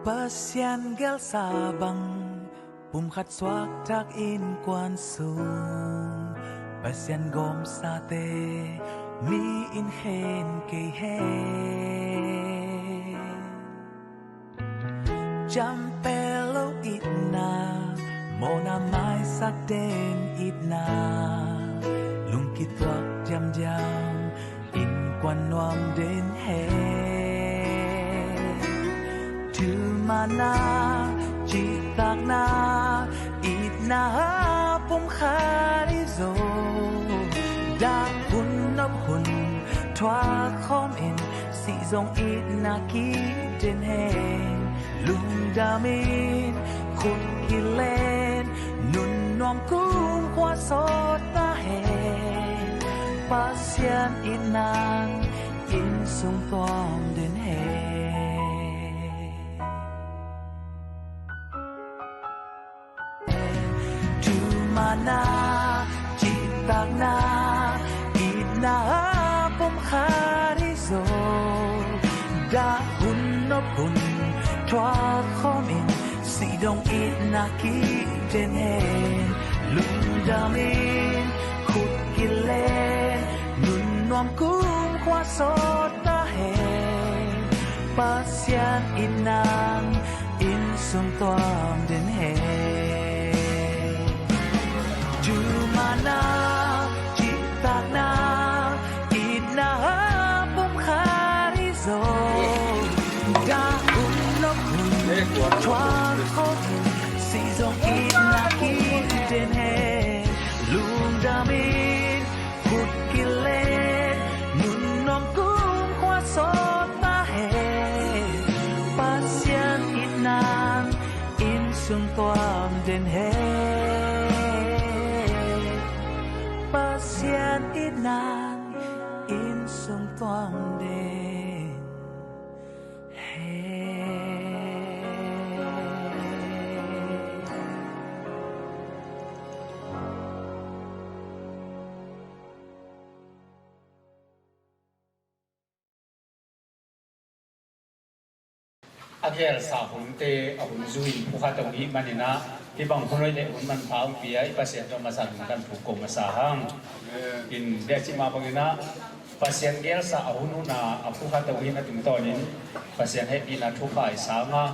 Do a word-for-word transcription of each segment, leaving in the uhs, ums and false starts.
Pasian gelsa bang pumkhat suaktak innkuan sung Pasian gawmsate mi in khen kei hen. Ciampel lo itna, mawhna maisak den itna, lungkituak diamdiam innkuan nuam den hen. Thumana, cihtakna, itna a pumkhat hi zo. Dah hun nop hun thuak khawm in, sih zong itna kiden hen. Lungdamin, khut kilen, nun nuam kumkhua sawt ta hen. Pasian itnan inn sung tuam den hen. Thumana, cihtakna, itna a pumkhat hi zo. Dah hun nop hun thuak khawm in, sih dong itna kiden hen. Lungdamin, khut kilen, nun nuam kumkhua sawt ta hen. Pasian itnan inn sung tuam den hen. Thumana, cihtakna, itna a pumkhat hi zo. Dah hun nop hun thuak khawm in, sih zong itna kiden hen. Lungdamin, khut kilen, nun nuam kumkhua sawt ta hen. Pasian itnan inn sung tuam den hen. Pasian itnan inn sung tuam den hen. A gelsa hunte a hun zui in phukha tong i hih manin ah, hih bang hun hoih le hun manpha hong pia i Pasian tawh masa lungdam thu ko masa hang. In, bia cih mah bangin ah Pasian gelsa a hun hun a a phukha tong i hih na tungtawnin Pasian hehpihna thupha i sang a,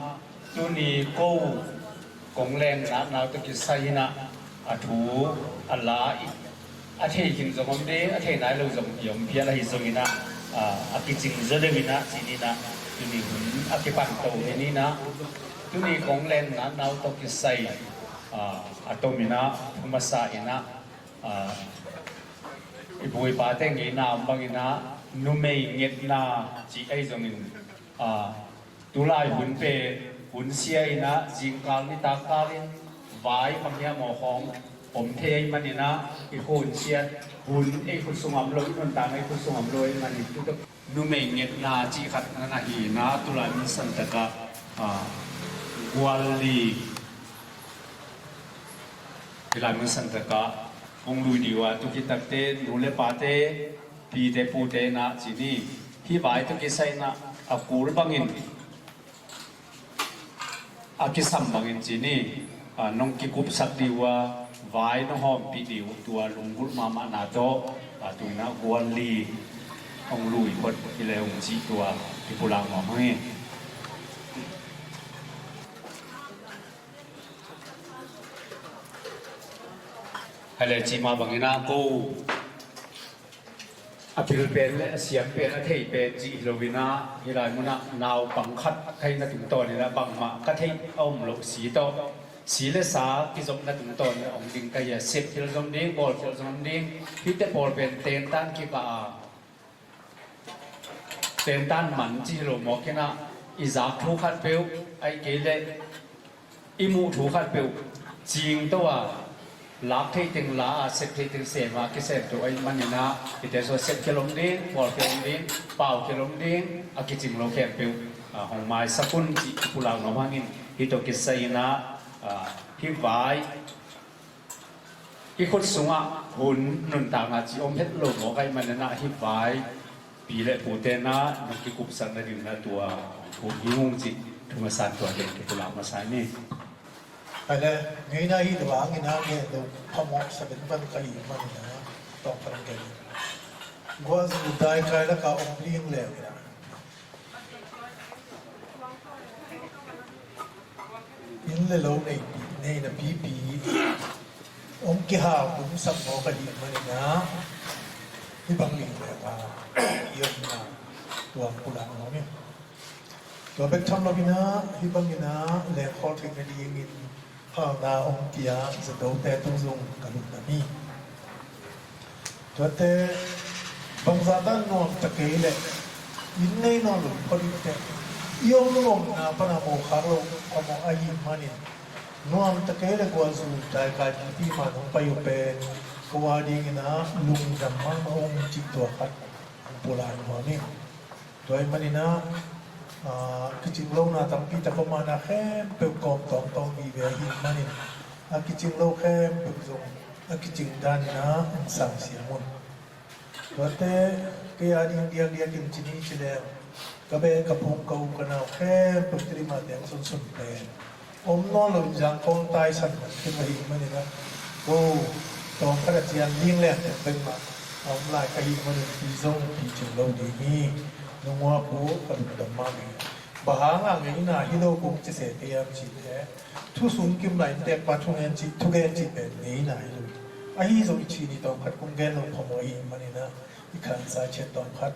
tuni ko kong len natna uh tawh kisai in ah, a thu, a la i, a thei khin zong om ding, a thei nai lo zong i om phial ahi zongin ah, a, a kicing zaw deuh in ah, ci-in ah, tuni hun a kipan to hi in ah, tuni kong len natna uh tawh kisai, a, a tom in ah, thu masa in ah, a, i pu i pate ngeina om bangin ah, numei ngetna cih ahi zongin, a, tulai hun pen hun sia in ah, zingkal nitak kal in vai bang hiam aw khawng om thei ahih manin ah, i khut siat hun ei khut sungah om lo, i nuntakna ei khut sungah om lo ahih manin, tu tawh numei ngetna cih khat na hi in ah, tulai mun santak ah, a, gual li, hih lai mun santak ah hong lui ding uh a, tu khit takteh nu le pate, pite pute in ah ci ni, hih vai tawh kisai in ah, a kul bangin, a kisam bangin ci ni, a, nong kikupsak ding uh a, vai nong hawmpih ding uh, tua lunggulh mahmahna tawh, a, tu in ah gual li hong lui phot hi leh hong cih, tua kipulak nuam hang hi. Hale, cih mah bangin ah ko a pil pen le a siam pen, a thei pen cih hi lo in ah, hih lai mun ah naupang khat ka hihna tungtawnin ah bangmah ka theih a om loh si tawh, si le sa kizopna tungtawnin ah hong ding ka hi a, sep thil zong om ding, bawl thil zong om ding, hihte pawl pen tentan kikah a, tentan man cih hi lo mawk in ah, i zak thu khat peuh, ahih kei leh i muh thu khat peuh, cingto a, lak thei teng la a, sep thei teng sem a, kisem to ahih manin ah, hihte sua sep khel om ding, bawl khel om ding, pau khel om ding, a kicing lo khempeuh, a, hong maisak un cih pulak nuam hangin, hih tawh kisai in ah, a, hih vai, i khut sungah hun nuntakna cih om het lo mawk ahih manin ah, hih vai pi le pute in ah nong kikupsak nading in ah tua hun hi ung cih Thu masa tua den kipulak masa ni. Ai le, ngeina hi lo a, ngeina ngen lo phamawh sa ven pan ka hih manin a, tawng pan gen. Guazu daikai laka om ling leng ina. Inn le lo nei, neina pipi om kihau kum sak maw ka hih manin a, hih bang ling leng a, i omna tua pulak maw ni. Tua bek tham lo ina, hih bangin a lengkhawl theih nadingin phalna om, tia zatote tung zong ka lungdam hi. Tuate bangzah dan nuam ta kei leh inn nei nawn lo phot in teh, i om lungomna pana mawkhak lo phamawh ahih manin, nuam ta kei leh guazu daikai pipi man hong pai uh pen ko a dingin a lungdam mahmah ung cih tua khat hong pulak nuam ing. Tua ahih manin a, a, kicing lohna tampi tak om a, na khempeuh kawm tawngtawng vive ahih manin a kicing lo khempeuh zong a kicing danin a hong sang siam un. Tuate kei a ding diakdiakin ci ni ci leng, ka beh ka phung ka u ka nau khempeuh Tedim a teng sunsun pen om nawn lo in zangkong taisan man khin ahih manin a, ko tawm khat a cian ling leng pen bengmah a om lai ka hih manin pi zong pi cing lo ding hi. Nungua pu ka lungdam mah hi. Bang hang a ngeina hi lo kong ci se kei hiam cih leh, thu sung kim lai inntek pa thu ngen cih, thu gen cih pen ngeina hi lo. Ahi zong i ci ni tawm khat kong gen lo phamawh ahih manin a, i khansa ciat tawm khat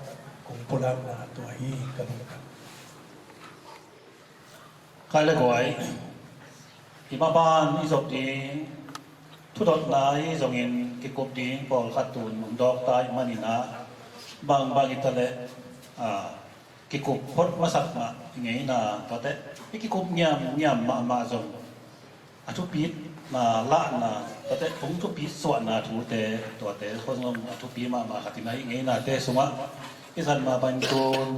kong pulakna tua hi. Ka lungdam. Kai le guai, i maban i zop ding, thudotna i zongin kikup ding pawlkhat tun hong dawk ta ahih manin a, bangbang i ta leh, a, kikup phot masak mah i ngeina tuate, i kikup ngiamngiam mahmah zong a thupitna lahna tuate, hong thupit suahna thute tuate khong zong a thupi mahmah khat in a, i ngeinate sungah i zat mah bangin tun,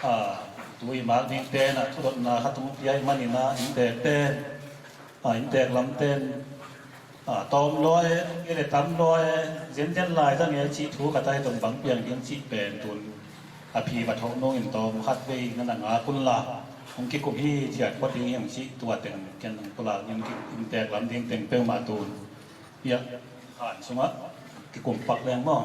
a, tu i mak dingte in a thudotna khat hong pia ahih manin a, inntekte in, a, inntek lamte in, a, tawm lua e, i le tam lua e, zenzen lai zang e cih thu khat a, hi tong bang piang ding cih pen tun a phi va thawh nungin tawm khat vei na na ngak un la, hong kikum hi ciat phot ding hi hong cih tua teng ken hong pulak ding, inntek lam ding teng peuhmah tun piak khan sungah kikum pak leng maw?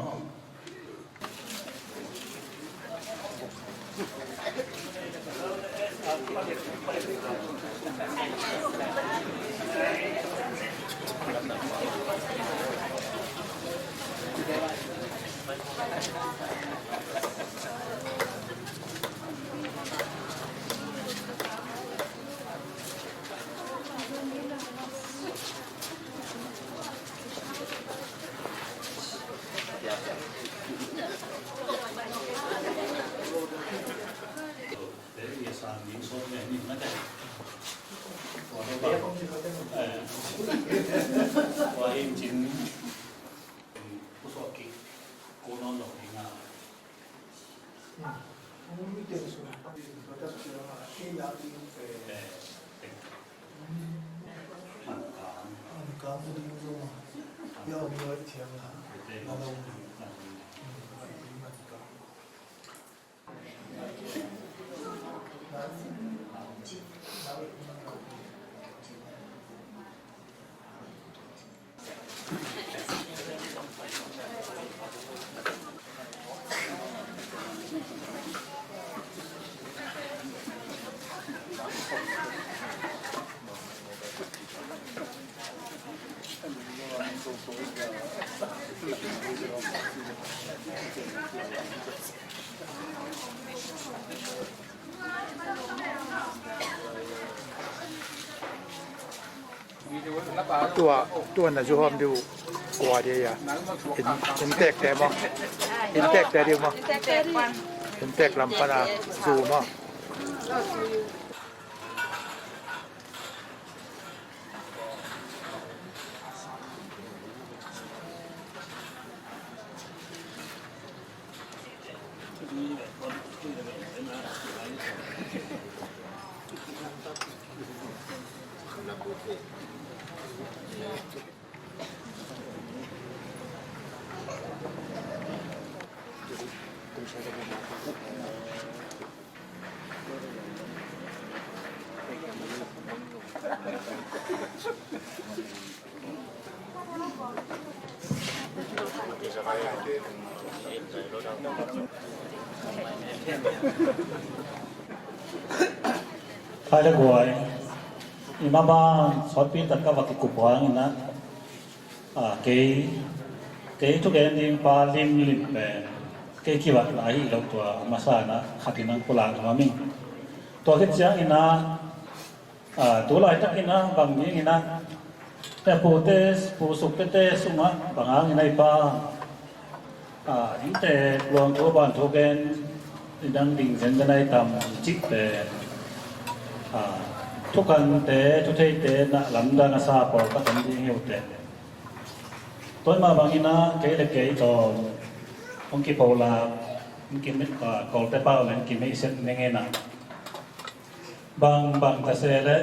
Tua, tua na zu hawm diu kua dia ia. In, inntekte maw? Inntekte diu maw? Inntek lam pana zu maw? Hai le guai, i mama sawtpi tak ka va kikup hangin ah, ah, kei, kei thugen ding pa limlim pen kei kibatna ahi lo tua a masa in ah khat in hong pulak nuam ing. Tua khit ciangin ah, ah, tu laitakin ah bang dingin ah, te pute, pu Sukte te sungah bang hangin ah i pa, ah, innte luang thu ban thu gen i dang ding zenzen ai tam cih pen, ah, thukante, thutheite na lamdang a sa pawlkhat om ding hi uh teh. Tua mah bangin ah kei le kei tawh hong kipholak, hong kime-, ah, Kawlte pau le hong kimeihset ning in ah, bang bang ta se leh,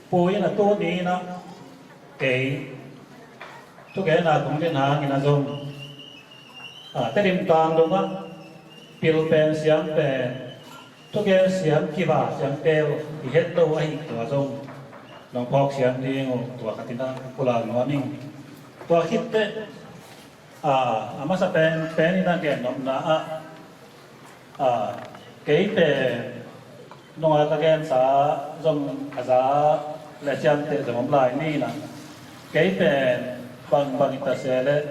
pu in ah tuni in ah kei thugenna kong din hangin ah zong, ah, Tedim tang dongah pil pen siam pen, thugen siam kiva siam tel i het lo ahih tua zong nong phawk siam ding uh, tua khat in ah pulak nuam ing. Tua khit teh, ah, a masa pen, pen in ah gen nopna ah, ah, kei pen nunga ka gensa zong a za le ciamteh zong om lai ni in ah, kei pen bang bang i ta se leh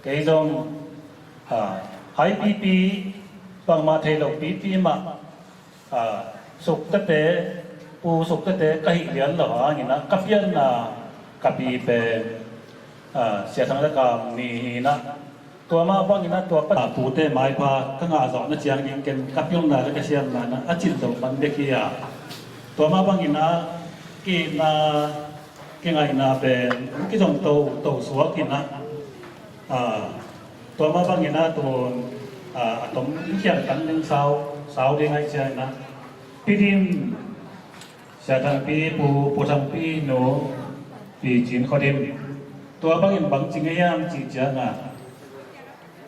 kei zong, ah, hai pipi, bangmah thei lo pipi mah, ah, Sukte te, pu Sukte te ka hih lian lo hangin ah ka pianna ka pi pen, ah, Sia Thang le Kam ni hi in ah, tua mah bangin ah tua pa, ah, pute maipha ka ngah zawhna ciangin ken ka pilna le ka siamna in ah a cin zo pan bek hi a, tua mah bangin ah ki-itna, kingaihna pen hong kizong to, to suak in ah, ah, tua mah bangin ah tun, ah, a tom i khian kan ding sau, sau ding ahih ciangin ah, Pi Dim, Sia Thangpi pu, Pu Thangpi nu, Pi Cin Khua Dim, tua bangin bang ci ngei hiam cih ciangin ah,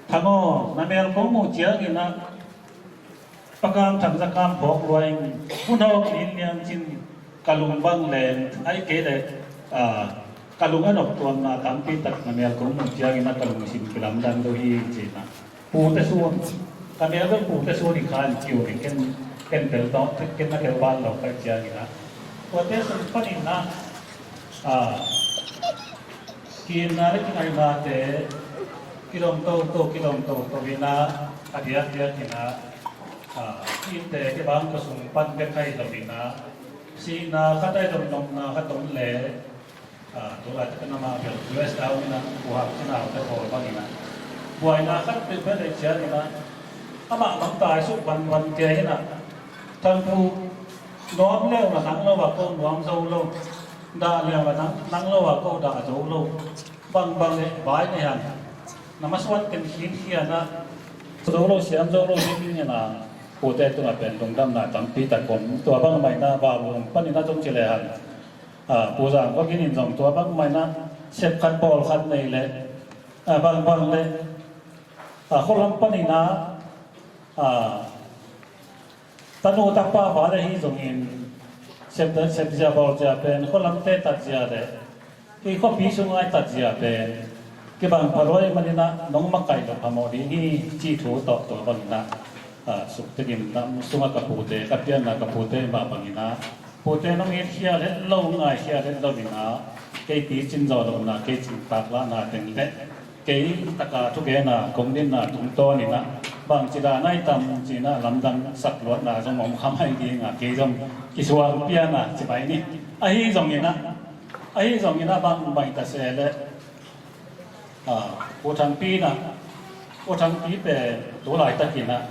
Thang aw, na mel kong muh ciangin ah, Pa Kam Thang Za Kam phawk lua ing, hun hawk in lian cin, ka lung bang leng, ahih kei leh, ah, ka lung a noptuamna tampi tak na mel kong muh ciangin ah ka lungsim kilamdang lo hi ci in ah. Pute sun, ka mel bel pute sun i khan kiu in ken, ken tel tawh, ken na tel ban lo ka hih ciangin ah. Tuate sung panin ah, ah, ki-itna le kingaihnate, kidong toto, kidong toto in ah, a diakdiak in ah, ah, ki-itte kibang ka sung pan bek hi lo in ah, sihna khat ahi zong nopna khat om leh, ah, tu laitak in amah bel U S a om in ah, Pu Hak Cin Hau te pawl bangin ah, buaina khat peuhpeuh deih ciangin ah, amah bang tai suk vanvan kei in ah, Thang Pu, nuam leu na nang lo a ko nuam zo lo, dah leu na nang, nang lo a ko dah zo lo, bang bang le vai nei han, na masuan ken khinkhian ah, zo lo siam zo lo ding in ah, pute tungah pen lungdamna tampi tak om, tua bang mah in ah Vau Lung panin ah zong ci le hang, ah, Pu Zang Kua Gin in zong tua bang mah in ah sep khat bawl khat nei leh, ah, bang bang le, ah, khualam panin ah, ah, tanu tapa va le hi zongin, sep, sepzia bawlzia pen khualamte tatzia le, hih khuapi sunga i tatzia pen kibang pha lua ahih manin ah nong makaih loh phamawh ding hi, cih thu tawh tua bangin ah, ah, Sukte Gim nam sungah ka pute, ka pianna ka pute mah bangin ah, pute nong itkhia het lo, ngaihkhia het lo in ah, kei picin zawh lohna, kei cin taklahna teng le kei taka thugenna kong dinna tungtawn in ah, bangci dan ahi tam ci in ah lamdang sak luatna zong om kha mai ding a, kei zong kisuang pian a ci mai ni. Ahi zongin ah, ahi zongin ah bang bang ta se leh, ah, Pu Thangpi in ah, Pu Thangpi pen tu laitakin ah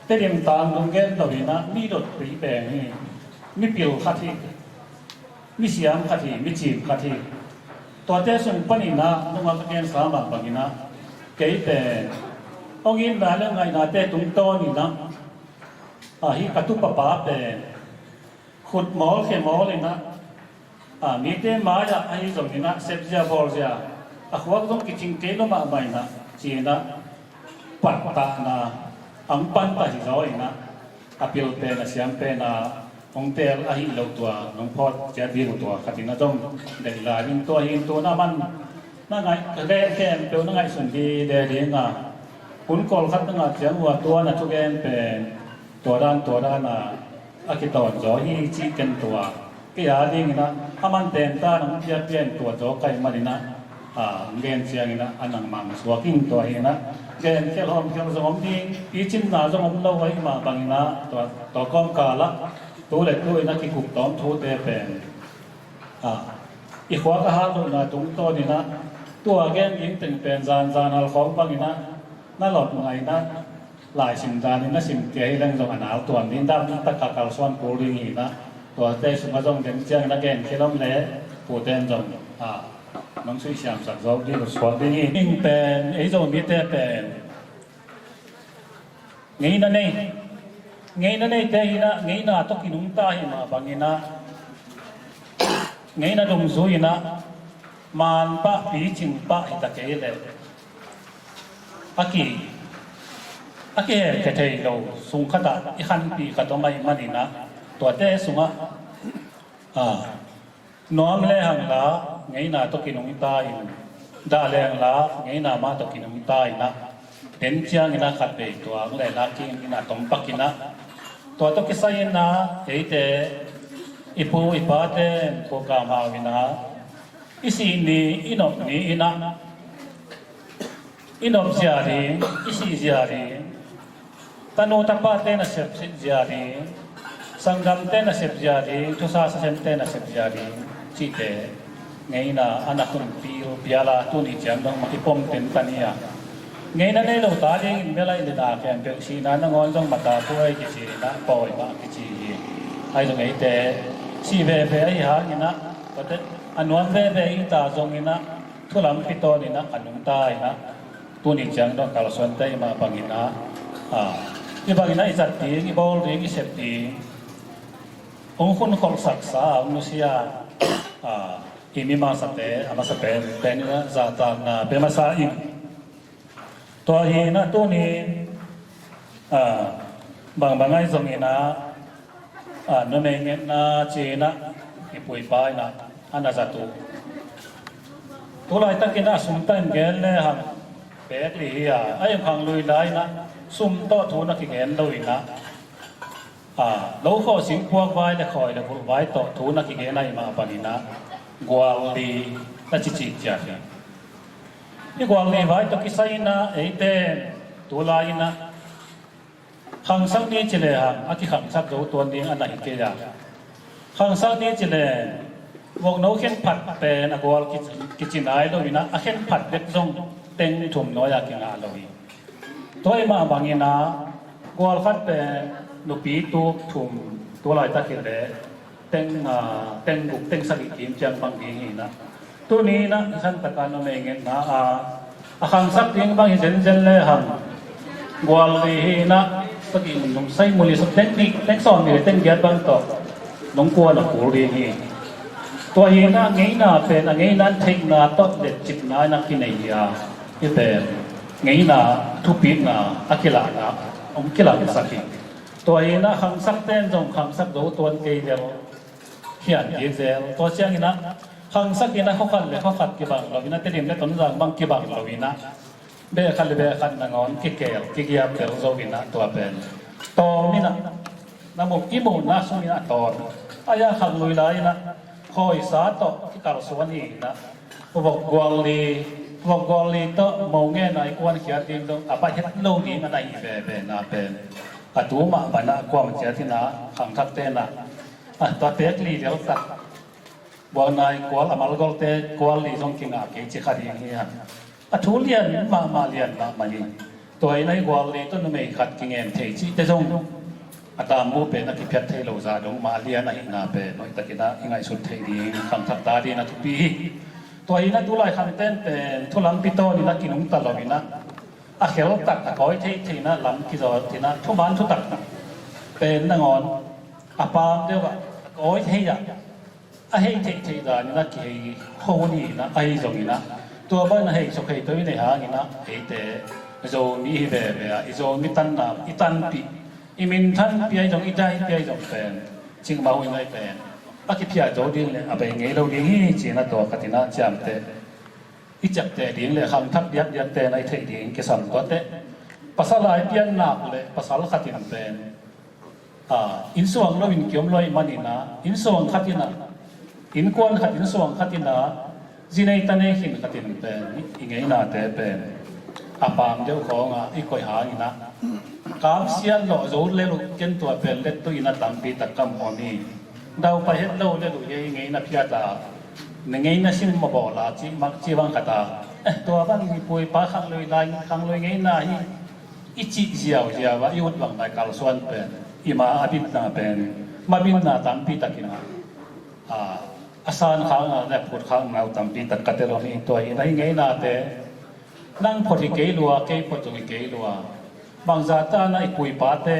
Tedim tang dong gen lo in ah, mi dotpih pen hi, mipil khat hi, misiam khat hi, micim khat hi. Tuate sung panin ah nunga ka gensa mah bangin ah, kei pen hong itna le ngaihnate tungtawn in ah, ah, hih ka tupapa pen khut mawl khia mawl in ah, ah, mite mai-ah ahi zongin ah sepzia bawlzia, a khuak zong kicing kei lo mahmah in ah, ci in ah, pattahna hong pan pah hi zaw in ah, a pil pen a siam pen a hong teel ahi lo tua nong phawk ciat ding uh tua khat in ah zong deih lai in, tua hi in tua na man na ngaih, ka gen khempeuh na ngaihsun dide ding a, Hun kol khat na ngah ciang ua tua na thugen pen tua dan tua dan a a kitawn zaw hi cih ken tua kei a dingin ah a man tenta nang piapia in tua zaw kai manin ah a gen ciangin ah a nang mang suak in tua hi in ah gen khial hawm khial zong om ding, picimna zong om lo ahih mah bangin ah tua tua kawmkal ah tu le tu in a kikup tawm thute pen a i khuak a hal lohna tungtawnin ah tua gen ding teng pen zanzan halkhawng bangin ah na lawp ngaina laisim danin na sim kei hi leng zong a nau tuam ding dam tak a kalsuan kul ding hi in ah tuate sungah zong den ciangin a gen khial om le pute in zong a nong suih siamsak zo ding suak ding hi. Ning pen ei Zomite pen ngeina nei, ngeina neite hi in ah ngeina tawh kinungta hi mah bangin ah ngeina dungzui in ah man pah picing pah hi ta kei leh a ki a kihemkhia thei lo sung khatah i khanpih khat om ahih manin ah tuate sungah a nuam lehang la ngeina tawh kinungta in, dah lehang la ngeina mah tawh kinungta in ah den ciangin ah khat vei tuang le la kingin ah tompak in ah tua tawh kisai in ah eite i pu i pate in khuakam hau in ah i sih ni i nop ni in ah i nop zia ding, i sih zia ding, tanu tapate nasep zia ding, sanggamte nasep zia ding, thusa sasemte nasep zia ding cihte ngeina a na hun pil piala tuni ciang dong mah i pom ten ta ni a ngeina nei lo ta dingin belaih le na khempeuh sihna nangawn zong mata puai kici in ah pawi mah kici hi. Ahi zong eite sih veve ahi hangin ah a nuam veve i ta zongin ah thulampi tawnin ah a nungta in ah tuni ciang dong kalsuante i mah bangin ah i bangin ah i zat ding i bawl ding i sep ding hong hun kholhsaksa hong nusia i mi masate a masa pen pen in ah zahtakna pia masa in tua hi in ah tuni bangbang ahi zongin ah numei ngetna ci in ah i pu i pa in ah a na zat uh tu laitakin ah sum tawh in gen lehang pek li hi a a i khang lui lai in ah sum tawh thu na kigen lo in ah lo khawh singpuak vai le khawi le vulh vai tawh thu na kigen ahih mah bangin ah gual li na cicik ciat hi. I gual li vai tawh kisai in ah eite tu lai in ah khangsak ni ci lehang a kikhangsak zo tuan ding a na hi kei a khangsak ni ci leh vokno khenphat pen a gual kici nai lo in ah a khenphat bek zong teng thum nuai a kingah lo hi. Tua ahih mah bangin ah gual khat pen nupi tuk thum tu laitak hi leh teng teng guk teng sagih kim ciang bang ding hi in ah tuni in ah i san taka numei ngetna a a khangsak ding bang hi zenzen lehang gual li hi in ah sagih mun nung sai mun li sak teng nih teng sawm nih le teng giat bang tawh nung kuan a kul ding hi. Tua hi in ah ngeina pen a ngeina theihna tawh letcipna in ah kinei hi a hi pen ngeina thupitna a kilahna hong kilangsak hi. Tua hi in ah khangsakte in zong khangsak zo tuan kei lel khian kik zel tua ciangin ah khangsak in ah khua khat le khua khat kibang lo in ah Tedim le Tonzang bang kibang lo in ah beh khat le beh khat nangawn kikel kigiap tel zo in ah tua pen tawm in ah na muh i muhna sungin ah tawm a ya khang lui lai in ah khawisa tawh kikalsuan hi in ah vok gual li vok gual li tawh mo ngen a i kuan khiat ding dong a pai het lo ding a na hi veve na pen a tu mah banah kuam ciat in ah khangthakte in ah a tua pek li lial tak buakna i kual a malgolte kual li zong kingah kei ci kha ding hi a a thu lian mahmah lian mahmah hi. Tua in ah i gual li tawh numei khat kingen thei cihte zong a tambu pen a kiphiat thei lo zah dong mah a lian ahihna pen hoihtakin ah i ngaihsut theih ding khangthak ta ding a thupi hi. Tua hi in ah tulai khangten pen thulampi tawn in ah kinungta lo in ah a kheltak a kawi theithei in ah lam kizawt in ah thuman thutak pen nangawn a pam deuh ah a kawi thei ah a hei theihtheih danin a kihei kho hun hi in ah ahi zongin ah tua bangin a hei suk hei toi nei hangin ah eite Zomi hi veve a i Zomi tanna i tanpih i minthanpih ahi zong i daipih ahi zong pen cikmah hun ahi pen a kiphiat zo ding le a bei ngei lo ding hi ci in ah tua khatin ah ciamteh i ciapteh ding le khangthak diakdiakte na i theih ding kisam tuate Pasal a i piannak le pasal khat in pen, a, innsuang lo in kiom lo ahih manin ah, innsuang khat in ah, innkuan khat, innsuang khat in ah, zi nei ta nei khin khat in pen i ngeinate pen a pam deuh khawng ah i koih hangin ah, kamsiat lawh zo lel uh, ken tua pen lettuh in a tampi tak ka mu om hi. Daupai het lo lel uh hi, i ngeina phiat a, na ngeina sim mawh bawl a, cih mak, cih bang khat a, eh, tua bang i pu i pa khanglo i lai, khanglo i ngeina hi, i cih ziauziau a, i ut bang mai kalsuan pen, i ma a bitna pen, mabitna tampi tak in ah, a, a san khang a, le phut khang nau tampi tak ka tel om hi. Tua hi in ah, i ngeinate, nang phot hi kei lua, kei phot zong hi kei lua. Bangzah ta na i pu i pate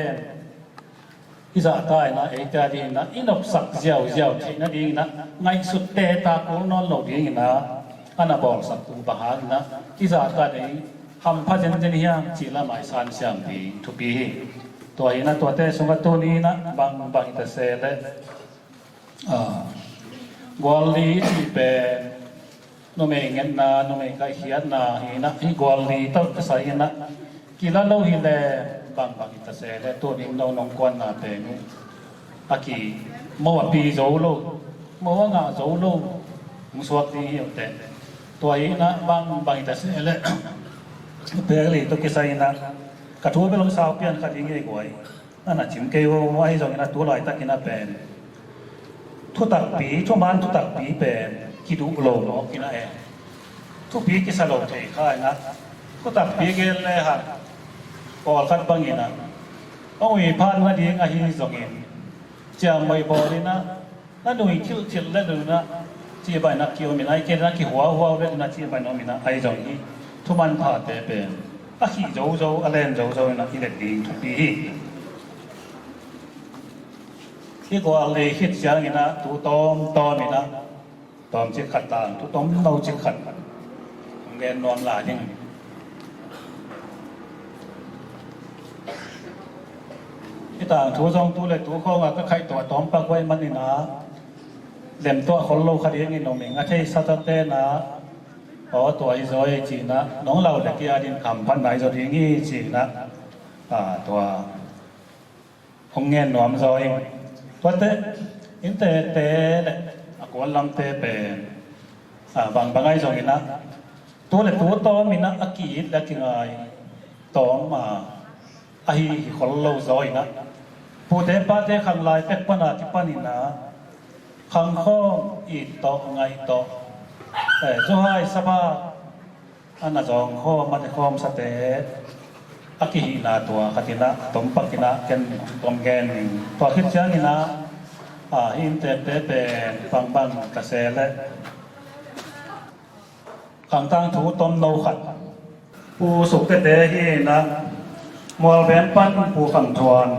i zahta in ah, eite a ding in ah, i nopsak ziauziau theih nading in ah, ngaihsut teta kul nawn lo ding in ah, a na bawlsak tu bang hang in ah, i zahta in ah, hampha zenzen hiam cih lam ah i sansiam ding thupi hi. Tua hi in ah, tuate sungah tuni in ah, bang, bang hi ta se leh, a, gualli i cih pen, numei ngetna, numei kaihkhiatna hi in ah, hih gualli tawh kisai in ah, kila lo hi leh, bangbang hi ta se leh, tuni in no nong kuanna pen uh a ki, mo a pi zo lo, mo a ngah zo lo hong suak ding hi uh teh. Tua hi in ah, bangbang hi ta se leh, pek li tawh kisai in ah, ka thu bel hong sau pian kha ding hi guai. A na cim kei uh, ahi zongin a tu laitak in a pen thutakpi, thuman thutakpi pen kiduh lo mawk in a e. Thupi kisa lo thei kha in a, thutakpi gen le hang pawlkhat bangin a, hong ui phat nading ahi zongin ciammawi bawl in a, na nui thilthil le nui na cih bang na kiom in a, i kei na kihuauhuau le na cih bang na om in a, ahi zong hi thuman phate pen a khih zozo, a len zozo in a i let ding thupi hi. Hih gual le khit ciangin a tu tawmtawm in a, tawm cik khat tang, tu tawmno cik khat hong gen nuam lai ding. Hih tangthu zong tu le tu khawngah ka khaih tawh a tawm pak guai manin a, lemtuah khol lo kha dingin om ing. A thei satate na, aw, tua hi zaw ei ci-in a, nong lau le kia din kham phat nai zaw ding hi ci-in a, a, tua hong ngen nuam zaw ing. Tuate, innte te le a kuan lamte pen, a, bangbang ahi zongin a, tu le tu tawm in a, a ki-it le a kingai tawm a, ahi hi khol lo zaw in a, pute pate khang lai pek pan a kipan in a, khang khawm, it tawh, ngaih tawh, eh, zuhai sabak a na zawng khawm, a ne khawm sate a kihihna tua khat in a, tawm pak in a ken tawm gen ning. Tua khit ciangin a, a, hih innte te pen bangbang ka se leh, khang tangthu tawmno khat, Pu Suk Tete hi in a, Mualbem pan Pu Kham Thuam,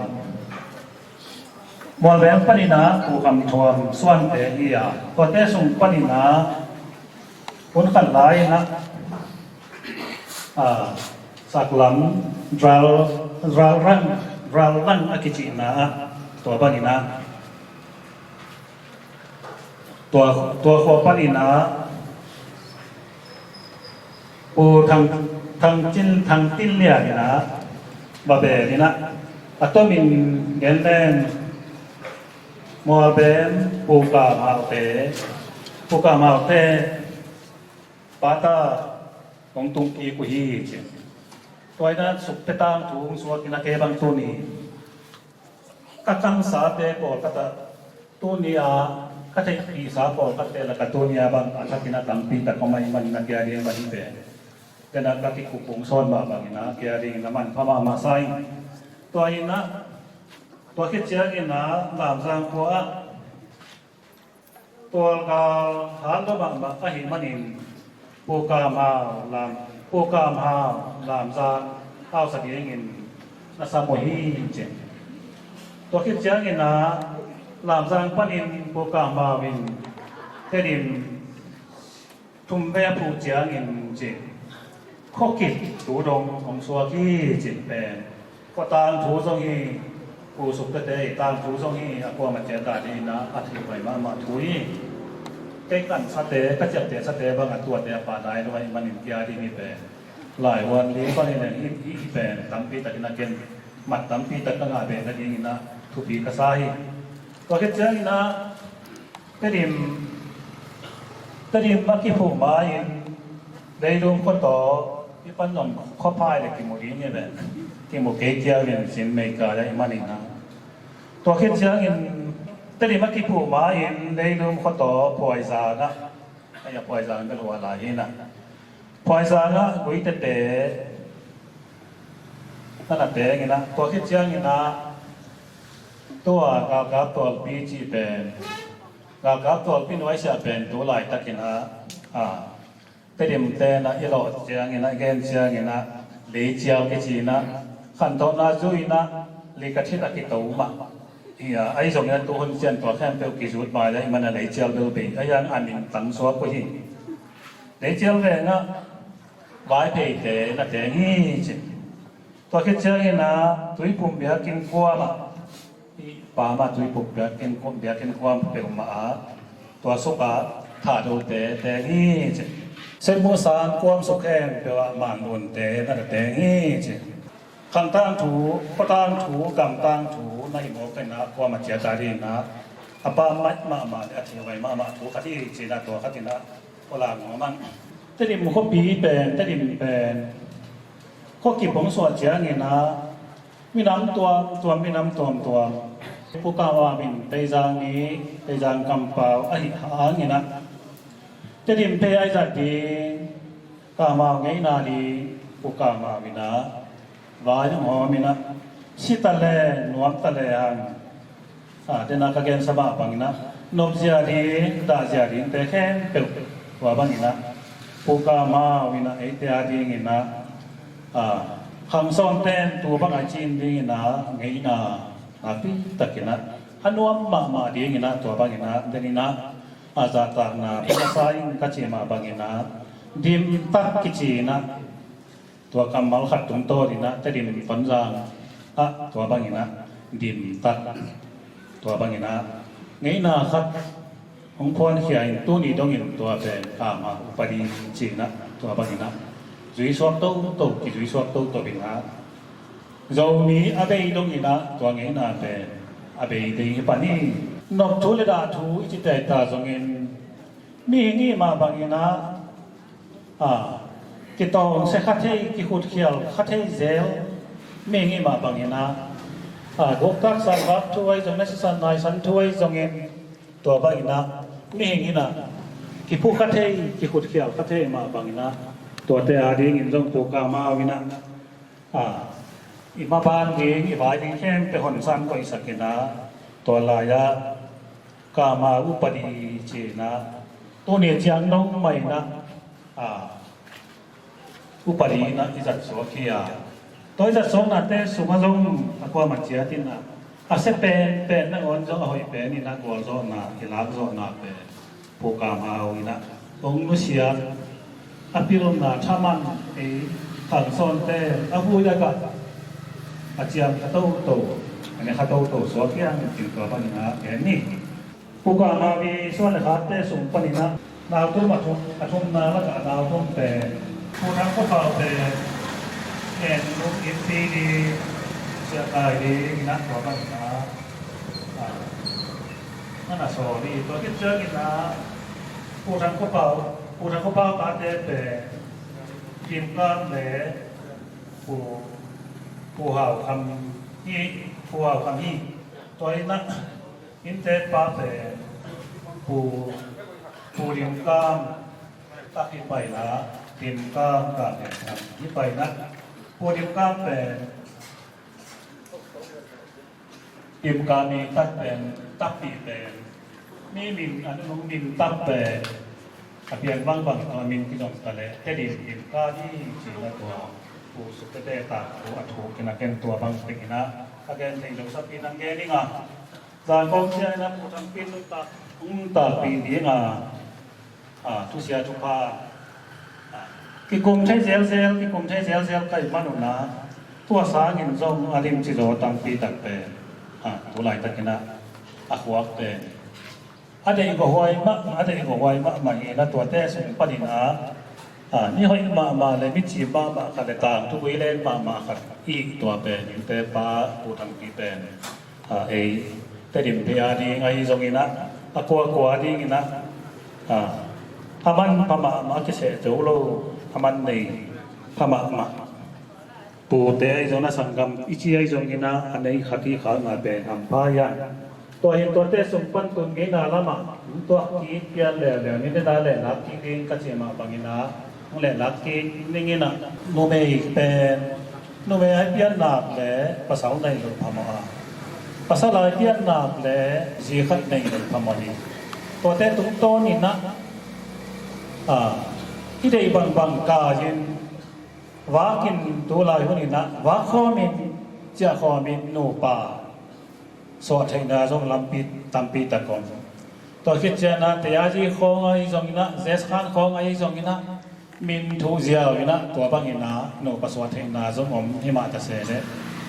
Mualbem pan in a Pu Kham Thuam Suante hi a, tuate sung pan in a hun khat lai in a, a, Saklam Dral, Dralrang, Dralrang a kicihna ah, tua bang in a, tua, tua khua pan in a, Pu Thang, Thang Cin, Thang Tin Lian in a, va bel in a, a tomin gen len, Mualbem Pu Kam Haute, Pu Kam Haute pata hong tung kik uh hi ci. Tua in a Sukte tangthu hong suak in a, kei bang tuni ka kansate pawlkhat ah, tuni a ka theihpihsa pawlkhatte lakah tuni a bang a thakin a tampi tak om ahih manin a kia ding bang hi pen, ken a ka kikupung sawn mah bangin a kia dingin a manpha mahmah sa ing. Tua in a, tua khit ciangin a Lamzang khua ah tualgal hat lua mahmah ahih manin Pu Kam Hau lam, Pu Kam Hau Lamzang hausa dingin na sam uh hi ci. Tua khit ciangin a Lamzang panin Pu Kam Hau in Tedim thum vei a phuh ciangin ci, khuakit tu dong hong suak hi ci pen, kua tangthu zong hi, Pu Suk Tete i tangthu zong hi, a kuamah ciat a dingin a, a thei huai mahmah thu hi. Kei kansate, ka ciaptehsate bang a tuate a pha nai lo ahih manin kia ding hi pen, Lai huan ding panin hih, hih pen tampi takin a ken mat tampi tak ka ngah beh nadingin a thupi ka sa hi. Tua khit ciangin a Tedim, Tedim a kiphuh ma-in Leilum khuataw i pan zong khuaphai le kimu ding hi ve. Kimu kei kial in sin mei ka le i manin a. Tua khit ciangin Tedim a kiphuh ma-in Leilum khuataw Phuaizang ah, ai a Phuaizang bel hua lai hi na. Phuaizang ah Guite te na na teng in a, tua khit ciangin a tua Galkap Tualpi cih pen, Galkap Tualpi nuaisiah pen tu laitakin a, a, Tedim te na i lawh ciangin a, i gen ciangin a, Leicial kici in a, khantohna zui in a, Likathit a kito mah. Ia, ahi zongin a tu hun ciang tua khempeuh kizut mai le i man a Leicial bel bei, ahi hang a min tang suak uh hi. Leicial veng ah Vaiphei te na teng hi ci. Tua khit ciangin a Tuiphum biakinn kuam ah, i pa mah Tuiphum biakinn kuam, biakinn kuam peuhmah ah, tua suk ah Thado te teng hi ci. Sekmu sang kuam suk khempeuh ah Manlun te na teng hi ci. Khang tangthu, khua tangthu, gam tangthu na hi mawk in a, kuamah ciat a ding in a, a pammaih mahmah le a thei huai mahmah thu khat hi ci in a, tua khat in a, khualang nuam ang. Tedim khuapi pen, Tedim pen khua kip hong suah ciangin a, minam tuamtuam, minam tuamtuam. Pu Kama min Teizang mi, Teizang kampau ahi hangin a, Tedim phei ahi zat ding, Kamau ngeina ding, Pu Kamau in a, vai hong hawm in a, si ta le, nuam ta le hang. A, den a ka gensa mah bangin a, nopzia ding, dahzia ding te khempeuh, tua bangin a, Pu Kamau in a, eite a dingin a, a, khangsawn ten tu bang a cin dingin a, ngeina, a pi takin a, a nuam mahmah dingin a, tua bangin a, den in a, a zahtakna, pumasa in ka ci mah bangin a, dim tak kici in a, tua kammal khat tungtawn in a, Tedim Tonzang ah, tua bangin a, dim tak, tua bangin a, ngeina khat hong phuankhia in tuni dongin tua pen Kama upadi ci in a, tua bangin a, zui suak toto, kizui suak toto in a, Zomi a bei dongin a, tua ngeina pen a bei ding hi pan hi. Nop thu le dah thu i ci tei ta zongin, mihing i mah bangin a, a, kitawngsia kha thei, kikhutkhial kha thei zel, mihing i mah bangin a, a, guktak salvak thu ahi zongin a, sisan naisan thu ahi zongin, tua bangin a, mihing in a, kiphu kha thei, kikhutkhial kha thei mah bangin a, tuate a dingin zong Pu Kamau in a, a, i maban ding, i vai ding khempeuh hon san koihsak in a, tua lai-ah Kama upadi ci in a, tuni ciang dong mah in a, a, upadi in a i zat suak hi a. Tua i zat suaknate sungah zong a kuamah ciat in a, a sia penpen nangawn zong a hoih pen in a gualzawhna, i lakzawhna pen Pu Kamau in a hong nusia, a pilna thaman ei khangsawnte a vui a gah a ciam kha toto, a ne kha toto suak hiam cih tua bangin a gen ni. Pu Kamau i suan le khakte sung panin a, nautum a thum, a thumna lakah a nautum pen Pu Thang Khuapau pen en luk in pi ding, siakai ding in a tua bangin a, a, na na sawl hi. Tua khit ciangin a Pu Thang Khuapau, Pu Thang Khuapau tate pen Dim Kam le Pu, Pu Hau Kham hi, Pu Hau Kham hi. Tua in a innte pa pen Pu, Pu Dim Kam tak hi pai in a, Dim Kam, Kam Dim Kam hi pai in a, Pu Dim Kam pen Dim Kam i tak pen, takpi pen, mi min a nunung min tak pen a pian bangbang tawh a min kidong ta leh Tedim Dim Kam hi ci-in a tua Pu Suk Tete tak thu a thuk in a ken tua bang tek in a ka gen thei lo sak in a gen ing a, zan kong sia in a Pu Thang Pin nuntak, nuntakpih ding a, a, thusia thupha, a, kikum thei zelzel, kikum thei zelzel ka hih manun a, tua sangin zong a limci zaw tampi tak pen, a, tu laitakin a, a khuak pen a deih gawhhuai mah, a deih gawhhuai mahmah hi in a, tuate sung panin a, A, mihoih mahmah le micim mahmah khat le tangthu vui leng mahmah khat i tua pen innteekpa Pu Thangpi pen, a, ei Tedim phei a ding ahi zongin ah, a kuakua dingin ah, a, a man pha mahmah, a kiseh to lo, a man nei pha mahmah. Pute ahi zongin ah, sanggam i ci ahi zongin ah, a nei khat i khak ngai pen hampha hi a. Tua hi in tuate sung pan tun ngeina lamah hong tuak kik pian leuleu ni, nidang le lak kik ding ka cih mah bangin ah, hong le lak kik ning in ah, numei pen, numei a i pian nak le pasal nei lo phamawh a, pasal a i pian nak le zi khat nei lo phamawh hi. Tuate tungtawn in ah, a, i deih bangbang kai in, vak in tu lai hun in ah, vak khawm in, ciah khawm in, nupa suah theihna zong lampi tampi tak om. Tua khit ciangin ah, teazi khawng ahi zongin ah, zes khan khawng ahi zongin ah, min thuh ziau in ah, tua bangin ah nupa suah theihna zong om hi mah ta se leh,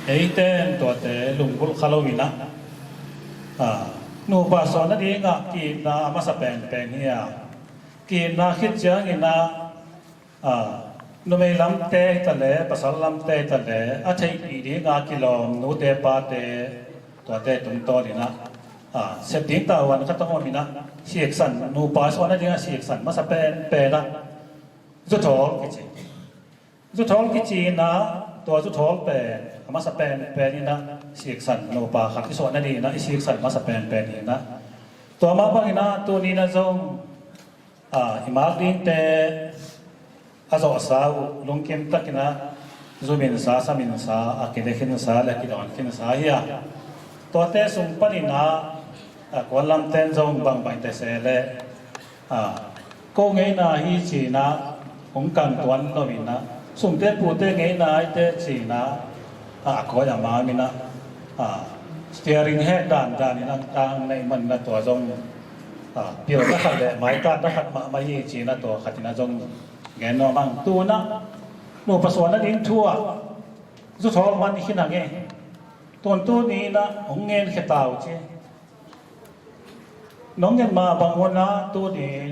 eite in tuate lunggulh kha lo in ah, a, nupa suah nading ah ki-itna a masa penpen hi a, ki-itna khit ciangin ah, a, numei lamte hi ta le, pasal lamte hi ta le, a theihpih ding a kilawm nute pate, tuate tungtawn in ah, a, sep ding tavuan khat hong om in ah, siksan, nupa suah nading a siksan masa penpen ah, zuthawl kici. Zuthawl kici in ah, tua zuthawl pen a masa penpen in ah, siksan, nupa khat i suah nading in ah i siksan masa penpen hi in ah, tua mah bangin ah tuni in ah zong, a, i mak dingte a zawhsa uh, lungkim takin ah, zu minsa, sa minsa, a kile khinsa le a kidawn khinsa hi a. Tuate sung panin ah, a, kuan lamte in zong bangbang te se leh, a, ko ngeina hi ci in ah, hong kan tuan lo in ah, sumte pute ngeina hi te ci in ah, a, a kawi a mam in ah, a, steering hek dandan in ah, tang neih man in ah, tua zong, a, pil na khat le maitan na khat mahmah hi ci in ah, tua khat in ah zong gen nuam ing. Tu in ah nupa suah nading thu ah zuthawl man khin hang e. Tuan tuni in ah hong ngen khia ta uh ci. Nong ngen mah bang un ah tuni in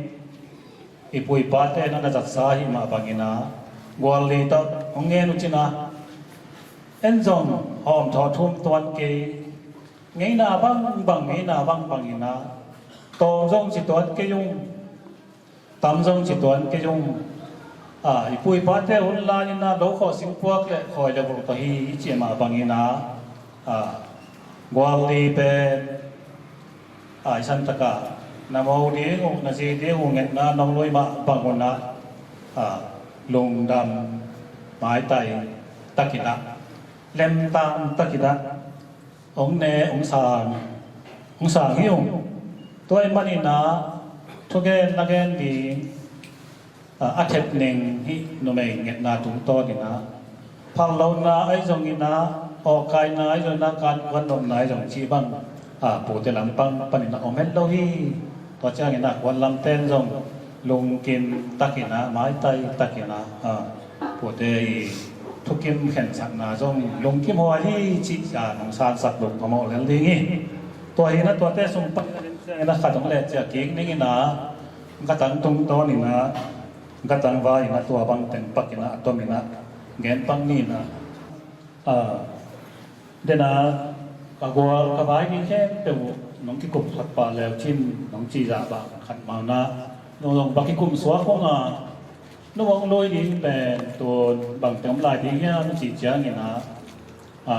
i pu i pate in ah na zatsa hi mah bangin ah, gual li tawh hong ngen uh cin ah, en zong hawmthaw thum tuan kei, ngeina bangbang, ngeina bangbang in ah, tawm zong ci tuan kei ung, tam zong ci tuan kei ung. A, i pu i pate hun lai in ah lo khawh singpuak le khawi le vulh tawh hi i cih mah bangin ah, a, gual li pen, a, i san takah na mo ding uh, na zi ding uh ngetna nong lui mah bang un ah, a, lungdam maitai takin ah, lemtang takin ah, hong ne, hong sang, hong sang hi ung. Tua ahih manin ah thugen na gen ding, a, a thep ning hi. Numei ngetna tungtawn in ah, phal lohna ahi zongin ah, awkaina ahi zongin ah, kan kuan nopna ahi zong cih bang, a, pute lampang panin ah om het lo hi. Tua ciangin ah kuan lamte in zong lungkim takin ah, maitai takin ah, a, pute i thukim khensatna zong lungkim huai hi cih zong hong sansak lo phamawh lel ding hi. Tua hi in ah tuate sung pan in ah khat hong le ciah kik ning in ah, gatang tungtawn in ah, gatang vai in ah, tua bang teng pak in ah, a tom in ah gen pak ni in ah. A, den a, ka gual ka vai ding khempeuh uh nong kikup khat pah leu cin, nong cih zah bang khat mah in ah, nong zong va kikum suak ung a, nong hong lui ding pen tun bangte om lai ding hiam cih ciangin ah, a,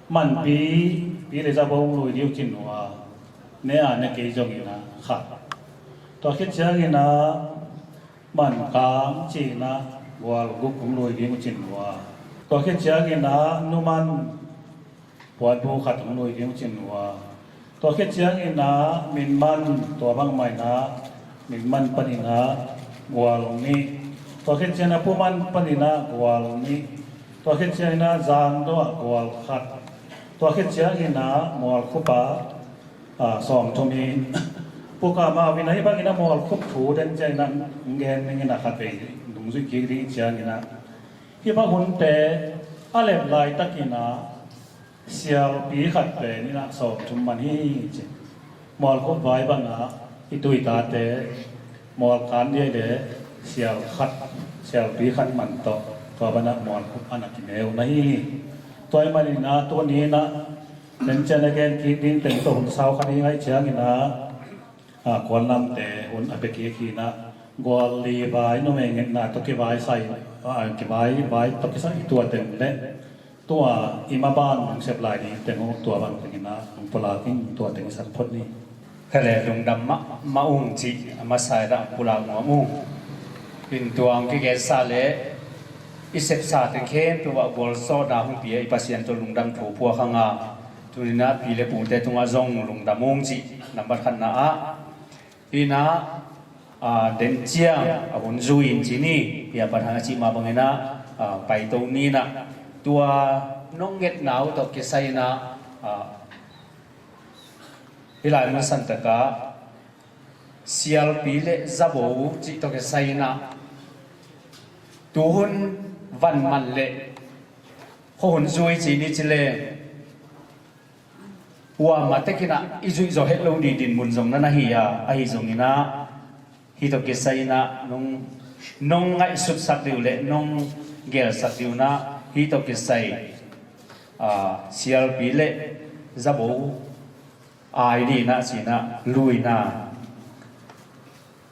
manpi, pi le za bawng lui ding uh cin uh a, ne a ne kei zongin ah khat. Tua khit ciangin ah, man kang ci in ah gual guk hong lui ding uh cin uh a. Tua khit ciangin ah numan puanbu khat hong lui ding uh cin uh a. Tua khit ciangin ah minman, tua bang mah in ah minman panin ah gual nih. Tua khit ciangin ah puman panin ah gual nih. Tua khit ciangin ah zangdo ah gual khat. Tua khit ciangin ah mualkhup ah, a, sawmthum hi. Pu Kah Mau in ah hih bangin ah mualkhup thu den ciangin ah hong gen ning in ah, khatvei dungzui kik ding ciangin ah, hih bang hunte a lep laitakin ah sialpi khat pen in ah sawmthum man hi ci. Mualkhup vai bang ah i tu i tate mual kan diai le Sial khat, sialpi khat man tawh tua banah mualkhup a na kineu na hi hi. Tua ahih manin ah tuni in ah den ciang a gen kik ding teng tawh hun sau kha ding ahih ciangin ah, a, kuanlamte hun a pia kik hi in ah, gual li vai numei ngetna tawh kivai sai, a, kivai vai tawh kisai tua teng le tua i maban hong sep lai ding teng uh, tua bang teng in ah hong pulak in, tua teng i sak phot ni. Kha le, lungdam mahmah ung cih a masa in ah hong pulak nuam ung. In tua hong kigensa le i sepsa teng khempeuh ah gualzawhna hong pia i Pasian tawh lungdam thu phuak hang a, tuni in ah pi le pute tungah zong lungdam ung cih nambat khatna ah. Hi in ah, a, den ciang a hun zui in ci ni, hi a pat hang a cih mah bangin ah, a, paito ni in ah, tua nong ngetna uh tawh kisai in ah, a, hih lai mun santak ah sialpi le zabo cih tawh kisai in ah, tuhun van man le khuahun zui ci ni ci leng, kuamah tek in ah i zuih zawh het lo ding dinmun zong na na hi a, ahi zongin ah hih tawh kisai in ah nong, nong ngaihsutsak ding uh le nong gelsak ding uh in ah hih tawh kisai, a, sialpi le zabo ai ding in ah ci in ah luina,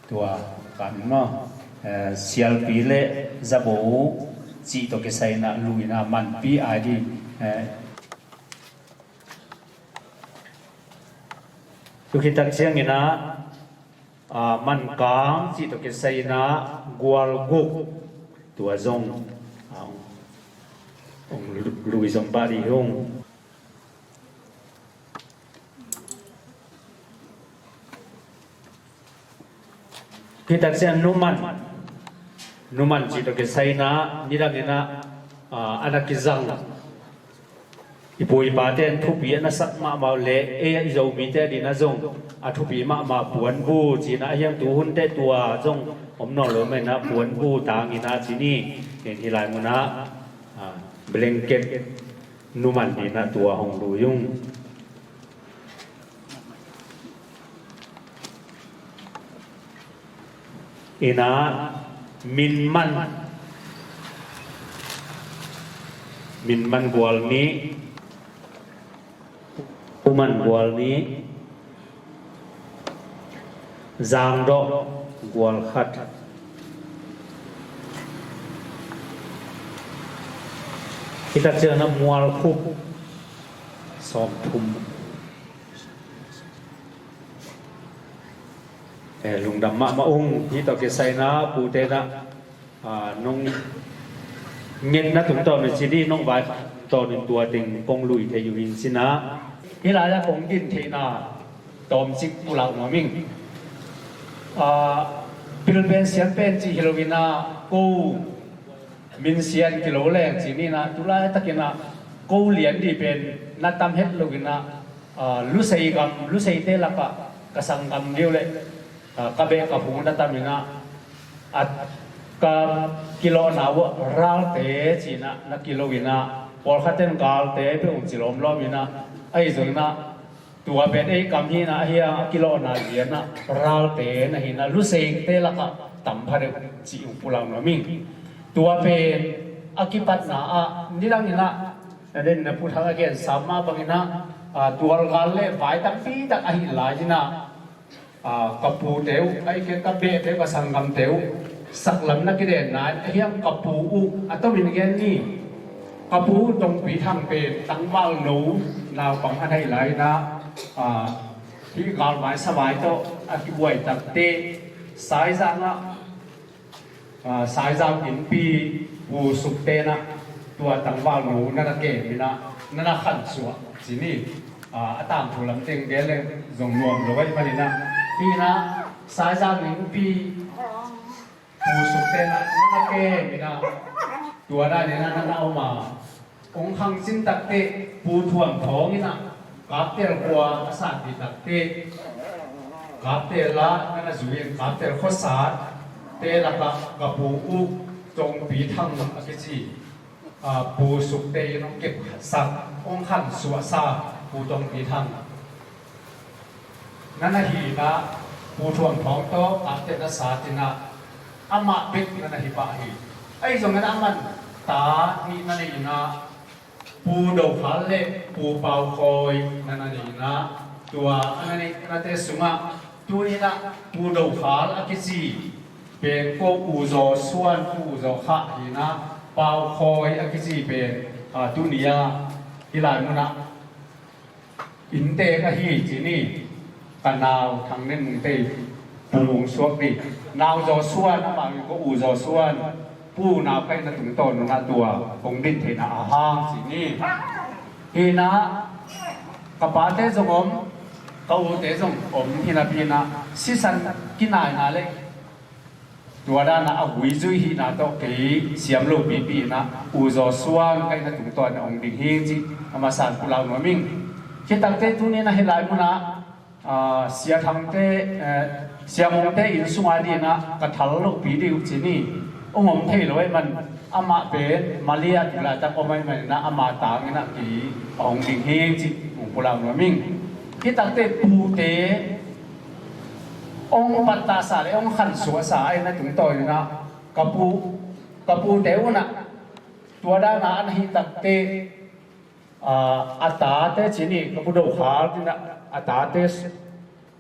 tua kan maw, eh, sialpi le zabo cih tawh kisai in ah luina manpi ai ding, eh, tu khit tak ciangin ah, a, mankang cih tawh kisai in ah gual guk, tua zong, a, hong, hong lu-, lui zom pah ding hi ung. Hi tak ciang numan, numan cih tawh kisai in ah nidang in ah, a, a na kizang i pu i pate in thupi a na sak mahmah uh le, ei a i Zomite a ding ah zong a thupi mahmah puanbu ci in ah, a hiang tuhun teh tua zong om nawn lo mah in ah puanbu tang in ah ci ni. Hih lai mun ah, a, blanket numan ding in ah tua hong lui ung. In ah, minman, minman gual nih, uman gual nih, zangdawh gual khat. Hi tak ciang a mualkhup sawmthum. Eh, lungdam mahmah ung. Hih tawh kisai in ah pute in ah, ah, nong ngetna tungtawn in ci ding, nong vai tungtawn in tua teng kong lui thei uh hi in ci in ah. Hih lai ah kong din theihna tawmcik pulak nuam ing. Ah, pil pen siam pen cih hi lo in ah, ko min sian kilo leng ci ni in ah, tu laitakin ah ko lian ding pen na tam het lo in ah, ah, Lusei gam, Luseite lakah ka sanggam deuh le, ah, ka beh ka phu na tam in ah, a, ka kilawhna uh ah Ralte ci in ah na kilo in ah, pawlkhat in Galte peuh hong ci lawmlawm in ah, ahi zongin ah tua pen ei kam hi in ah, a hiang a kilawhna lian ah Ralte na hi in ah, Luseite lakah tam pha deuh cih hong pulak nuam ing. Tua pen a kipatna ah nidang in ah, na den na Pu Thang a gensa mah bangin ah, ah, tualgal le vai tampi tak ahih lai in ah, ah, ka pute uh, ahih kei leh ka behte uh, ka sanggamte uh saklam na kidenna in, a hiang ka pu uh, a tomin gen ni, ka pu uh Tongpi Thang pen tangvalno naupang a na hih lai in ah, ah, hih galvai savai tawh a kibuai takteh Saizang ah, ah, Saizang innpi Pu Sukte in ah tua tangvalno na na kem in ah na na khansuah ci ni. Ah, a tangthu lam teng gen leng zong nuam lo ahih manin ah, hih in ah Saizang innpi Pu Sukte in ah na na kem in ah, tua dan in ah na na om a, hong khang cin takteh Pu Thuam Thawng in ah Kaptel khua a satpih takteh, Kaptel ah na na zui in Kaptel khuasate lakah ka pu uh Tongpi Thang a kici, ah, Pu Sukte in hong kepsak, hong khansuahsa Pu Tongpi Thang na na hi in ah, Pu Thuam Thawng tawh Kaptel na sat in ah, Amah bek na na hi pah hi. Ahi zongin amah ta nih na nei in ah, Pu Do Khal le Pu Pau Khawi na na nei in ah, tua a na neih nate sungah tuni in ah Pu Do Khal a kici pen ko U Zaw Suan, Pu U Zaw Khah hi in ah, Pau Khawi a kici pen, a, tuni a hih lai munah inntek ahi ci ni. Ka nau Thang Nen Mung Tei Pu Mung Suak ni. Nau Zaw Suan, amah min ko U Zaw Suan, Pu Nau Kaih na tungtawn nungah tua hong din theihna a hang ci ni. Hi in ah ka pate zong om, ka ute zong om hi napi in ah sisan kinaina le tua dan a a guizui hihna tawh kei siam lopipi in ah U Zaw Suan Kaih na tungtawn a hong ding hi cih a masa in pulak nuam ing. Khit takteh tuni in ah hih lai munah, ah, Sia Thangte, eh, Sia Mungte inn sungah ding in ah ka thal lopi ding uh ci ni. Hong om thei lo ahih man, amah pen Malaysia tu laitak om ahih man in ah ama tang in ah kei a hong ding hi cih hong pulak nuam ing. Khit takteh pute hong pattahsa le hong khansuahsa a inn a tungtawn in ah ka pu, ka pute un ah tua dan a an hih takteh, ah, a tate ci ni, ka Pu Do Khal ci in ah a tate,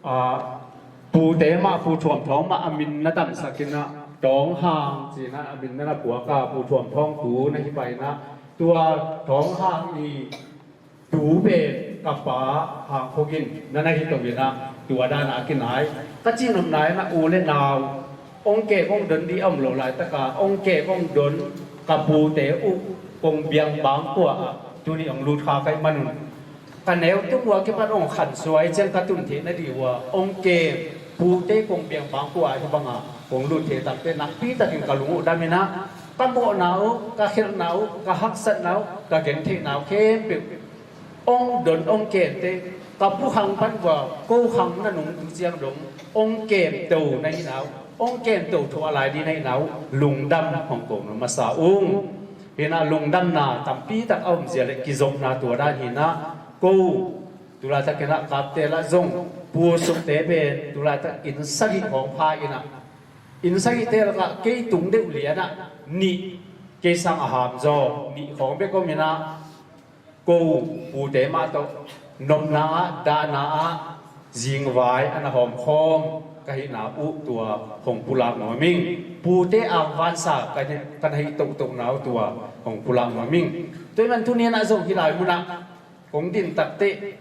ah, pute mah, Pu Thuam Thawng mah a min na damsak in ah Thawng Hang ci in ah a min na na puak a, Pu Thuam Thawng tu na hi pah in ah tua Thawng Hang i tu pen ka pa Hang Khok In na na hi to in ah tua dan a kinai. Ka cihnopna in ah u le nau hong kem hong don ding a om lo laitak a hong kem hong don ka pute uh kong biang bang kua ah tuni hong lut kha ka hih man un, ka neu tung uh a kipan hong khansuah hi ciang ka tun theih nading uh a hong kem pute kong biang bang kua ah hih bang a kong lut theih takteh nakpi takin ka lung uh dam in ah ka mawhna uh, ka khelhna uh, ka haksatna uh, ka gentheihna uh khempeuh hong don hong kemte, ka Pu Khang pan vua ko Khang na nungtu ciang dong hong kemto na hihna uh, hong kemto thuah lai ding na hihna uh lungdam hong ko na masa ung. Hi in ah lungdamna tampi tak a omzia le kizopna tua dan hi in ah, ko tu laitak in ah kapte lah zong Pu Sukte pen tu laitak inn sagih hong pha in ah, inn sagihte lakah kei tung deuh lian ah nih, kei sang a ham zaw nih khawng bek om in ah, ko pute mah tawh nopna ah, dahna ah, zingvai a na hawmkhawm ka hihna uh tua hong pulak nuam ing. Pute angvansa ka na, ka na hih tohtohna uh tua hong pulak nuam ing. Tua ahih man tuni in ah zong hih lai munah kong din takteh,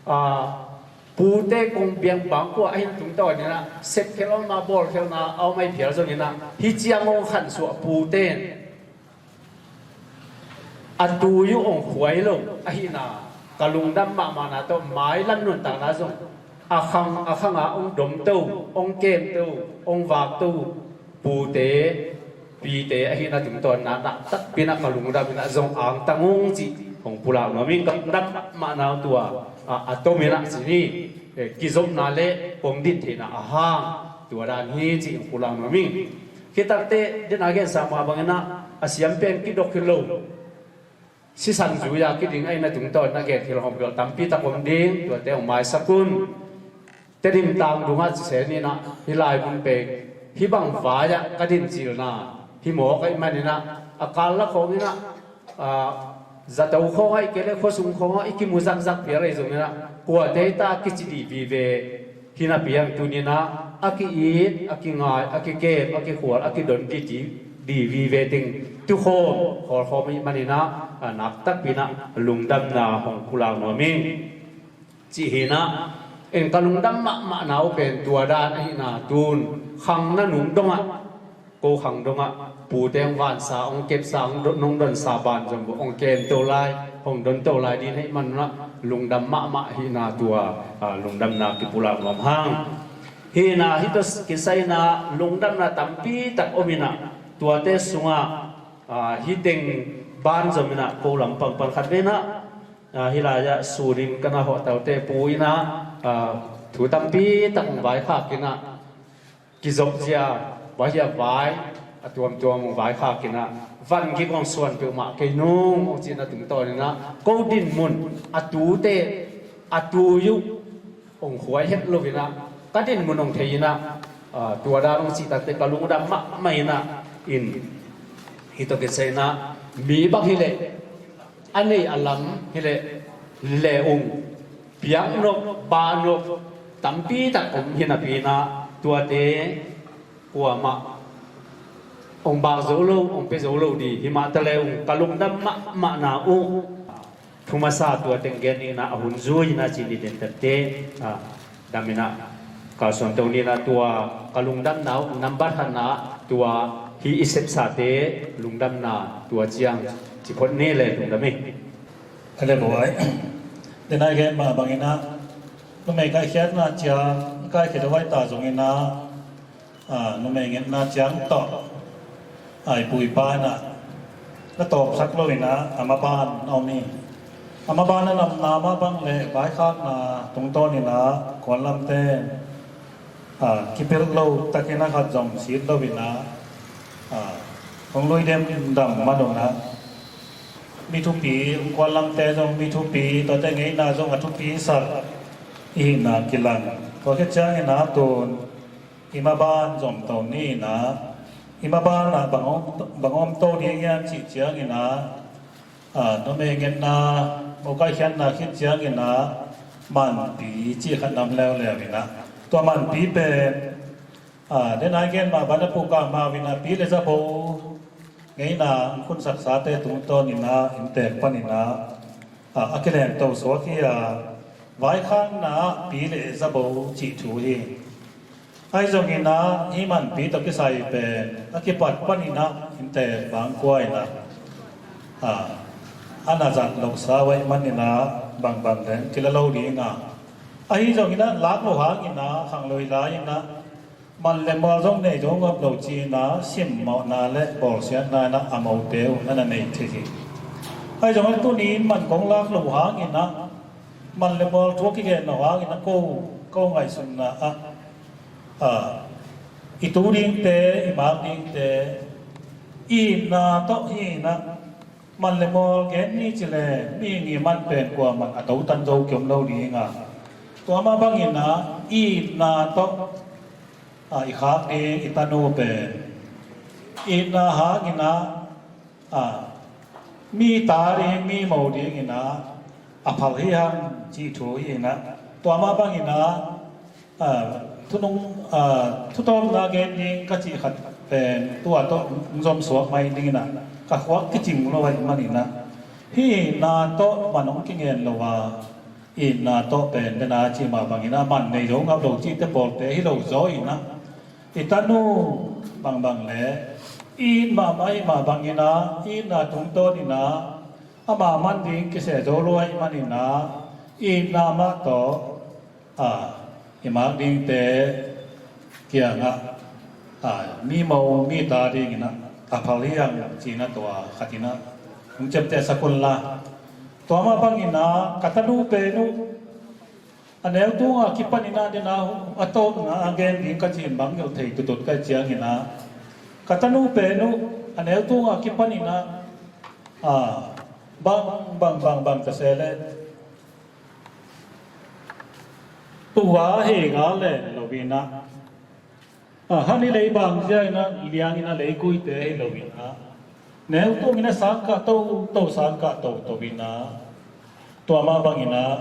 ah, pute kong biang bang kua ah hin tungtawn in ah sepkhelh a om a, bawlkhelhna a om ahih phial zong in ah hih ciang hong khansuah pute in a tui uh hong khuai lo ahihna ka lungdam mahmahna tawh mailam nuntakna zong a khang a khang a hong domto, hong kemto, hong vakto pute, pite ahihna tungtawn in ah naktakpi in ah ka lungdam in ah zong angtang ung cih hong pulak nuam ing. Ka lungdam mahmahna uh tua a, a tom in ah ci ni. Eh, kizopna le kong din theihna a hang tua dan hi cih hong pulak nuam ing. Khit takteh den a gensa mah bang in ah a siam pen kidok hi lo. Sisan zui a kiding ahihna tungtawn in ah gen hilh hong pial tampi tak om ding, tuate hong maisak un. Tedim tang dungah ci se ni in ah hih lai mun pek hih bang vai ah ka din cilna hi mawk ahih man in ah a kal lak khawng in ah, ah, zato khawng ah i kei le khuasung khawng ah i kimu zakzak pial ahi zong in ah kuate hi ta kici dih vive. Hi napi hang tuni in ah a ki-it, a kingai, a kikem, a kikhual, a kidon dih dih vive teng tukhawm khawlkhawm ahih man in ah, ah, naktakpi in ah lungdamna hong pulak nuam ing. Cih hi in ah en ka lungdam mahmahna uh pen tua dan ahihna tun khang na nung dongah ko khang dongah pute hong vansa, hong kepsa, hong don, hong donsa banzom uh hong kemto lai, hong donto lai ding ahih man un ah lungdam mahmah ahihna tua, ah, lungdamna kipulak nuam hang. Hi in ah hih tawh kisai in ah lungdamna tampi tak om in ah tuate sungah, ah, hih teng banzom in ah ko lampang pan khat ve in ah, ah, hih lai-ah sunin ka na hawh taute pu in ah, ah, thu tampi tak hong vaikhak in ah kizopzia, vai hi a vai a tuamtuam hong vaikhak in ah van gik hong suan peuhmah kei nung hong cihna tungtawn in ah ko dinmun a tute a tui uh hong khuai het lo in ah ka dinmun hong thei in ah Tua dan hong cih takteh ka lungdam mahmah inah, in hih tawh kisai inah mi bang hileh, a neih a lam hileh, leh ung piaknop bahnop tampi tak om hi napi inah, tuate kuamah hong bak zo lo, hong pia zo lo ding hi mah taleh ung ka lungdam mahmahna uh. Thu masa tua teng gen inah, a hun zui inah ci ni den tette, ah, dam inah kalsuan to ni inah, tua ka lungdamna uh nambat khatna tua hih i sepsate lungdamna tua ciang ci phot ni le lungdam hi. A le buai. Denai gen mah bang inah, numei kaikhiatna ciang kaikhia lo ai ta zong inah, a, numei ngetna ciang tawh, a, i pu i pa inah na tawpsak lo inah, a maban a om hi. A maban a namna mah bang le vaikhakna tungtawn inah kuanlamte, a, kipelh lo takin a khat zong sit lo inah, a, hong lui demdam man unah, mi thupi, kuanlamte zong mi thupi, tuate ngeina zong a thupi sak i hihna kilang. Tua khit ciang inah tun i maban zom to ni inah, i maban ah bang om, bang om to ding hiam cih ciang inah, a, numei ngetna, mo kaikhiatna khit ciang inah, manpi cih khat nam leuleu inah. Tua manpi pen, a, denai gen mah bang a pukah mah inah, pi le za bo ngeina hong khunsaksate tungtawn inah inntek pan inah, a, a kileng to suak hi a, vaikhakna ah pi le za bo cih thu hi. Ahi zong inah hih manpi tawh kisai pen a kipat pan inah inntek bang kua inah, a, a na zat losa uh ahih man inah bangbang leng kila lo ding a, ahi zong inah lak lo hang inah khanglo lai inah man le mual zong nei zo ngap lo ci inah simmawhna le bawlsiatna inah a mote uh na na nei thei hi. Ahi zong inah tuni in man kong lak lo hang inah man le mual thu a kigen lo hang inah ko, ko ngaihsutna ah, a, i tu dingte, i mak dingte, i itna tawh hi inah, man le mual gen ni ci le mihing i man pen kuaman a totan zo kiom lo ding a, tua mah bang inah i itna tawh, a, i khak ding i tanu pen i itna hang inah, a, mi ta ding, mi mo ding inah a phal hi hang cih thu hi inah, tua mah bang inah, a, thunung, a, thutawpna gen ding ka cih khat pen tua tawh hong zom suak mai ding inah ka khuak kicing lo ahih man inah, hih itna tawh man hong kingen lo a, itna tawh pen denai cih mah bang inah man nei zo ngap lo cihte pawlte hi lo zaw inah, i tanu bangbang le i it mahmah ahih mah bang inah, i itna tungtawn inah ama man ding kisia zo lo ahih man inah, i itna mah tawh, a, i mak dingte kiangah, a, mi mo mi ta ding inah a phal hi hang ci inah tua khat inah hong ciamteh sak un la. Tua mah bang inah ka tanu pen uh a neu tunga kipan inah denai a tawpna a gen ding ka cih in bang ngel thei tutut ka hih ciang inah, ka tanu pen uh a neu tunga kipan inah, a, bang, bang, bang, bang ka se le tua hei ga len lo inah, a, han i lei bang zia inah liang inah lei kuite hi lo inah, neu tung inah sang kah toto, sang kah toto inah, tua mah bang inah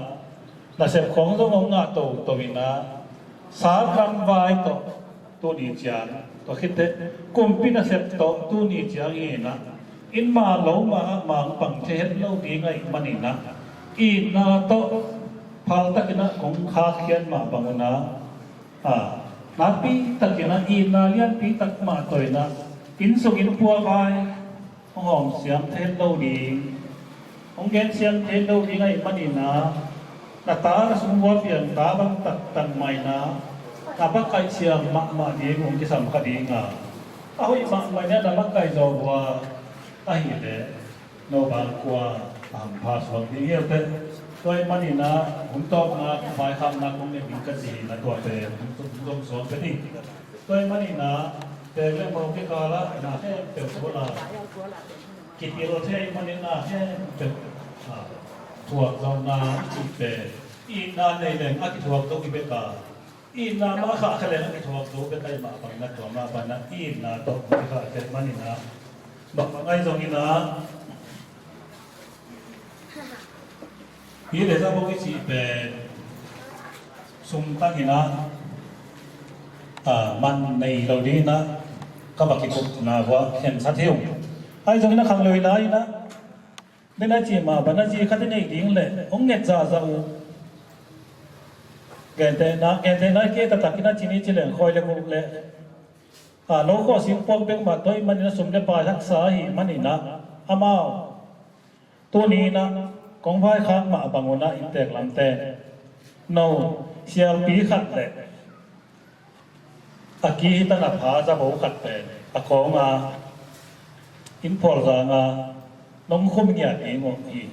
nasep khong zong hong ngah toto inah, sang kam vai tawh tuni ciang, tua khitteh kumpi nasep tawh tuni ciang hi inah, in mah lo mah ah mangpang thei het lo ding ahih man inah, itna tawh phal tak inah kong khak khiat mah bang un ah, a, nakpi tak inah itna lianpi tak mah tawh inah inn sung inn pua vai hong hawm siam thei lo ding, hong gen siam thei lo ding ahih man inah, na ta na sung vua piang ta bang taktak mah inah, na makaih siam mahmah ding hong kisam kha ding a, a hoih mahmah inah na makaih zaw vua ahih leh no bang kua a hampha suak ding hi a teh. Tua ahih man inah hun tawpna vaikhakna kong nei ding ka ci hi inah, tua pen hong zom suak pen hi. Tua ahih man inah pen le mo kikal ah na khempeuh kul a kipil thei ahih man inah khempeuh, a, thuak zawhna i cih pen itna nei leng a kithuak zo hi bek a, Itna mah khahkhia leng a kithuak zo bek ahih mah bangin ah, tua mah bangin ah itna tawh kikhahkhia manin ah, bang bang ahi zongin ah, hih leh zah bawk i cih pen sum tangin ah, ah, man nei lo dingin ah ka va kikupna vua khensat hi ung. Ahi zongin ah khanglui lai-in ah, bel a cih mah bangin ah zi khat i neih ding leh hong nget zahzah uh. Gentehna, gentehna i kei taktakin a ci ni ci leng khawi le guk le, ah, lo khawh sing puak bek mah tawh ahih manin ah sum le pai haksa ahih manin ah, amau tuni-in ah kong vaikhak mah bang un ah inntek lamte, no sialpi khat le a ki hi tan a pha zabo khat pen a kawng a, inn phualzang a nong khum ngiat ding uh hi.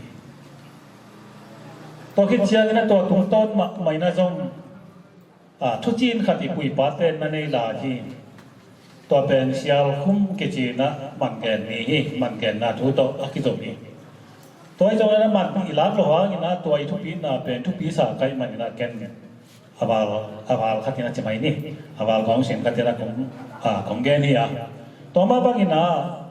Tua khit ciangin ah tua tungtawn mahmah in ah zong, ah, thucin khat i pu i pate in na nei lai hi. Tua pen sial khum kici-in ah man gen ni hi, man genna thu tawh a kizom hi. Tua hi zongin ah man i lak loh hangin ah tua i thupina pen thupisa ka hih manin ah ken a val, a val khatin a ci mai ni. A val kong sim khatin a kong, a, kong gen hi a. Tua mah bangin ah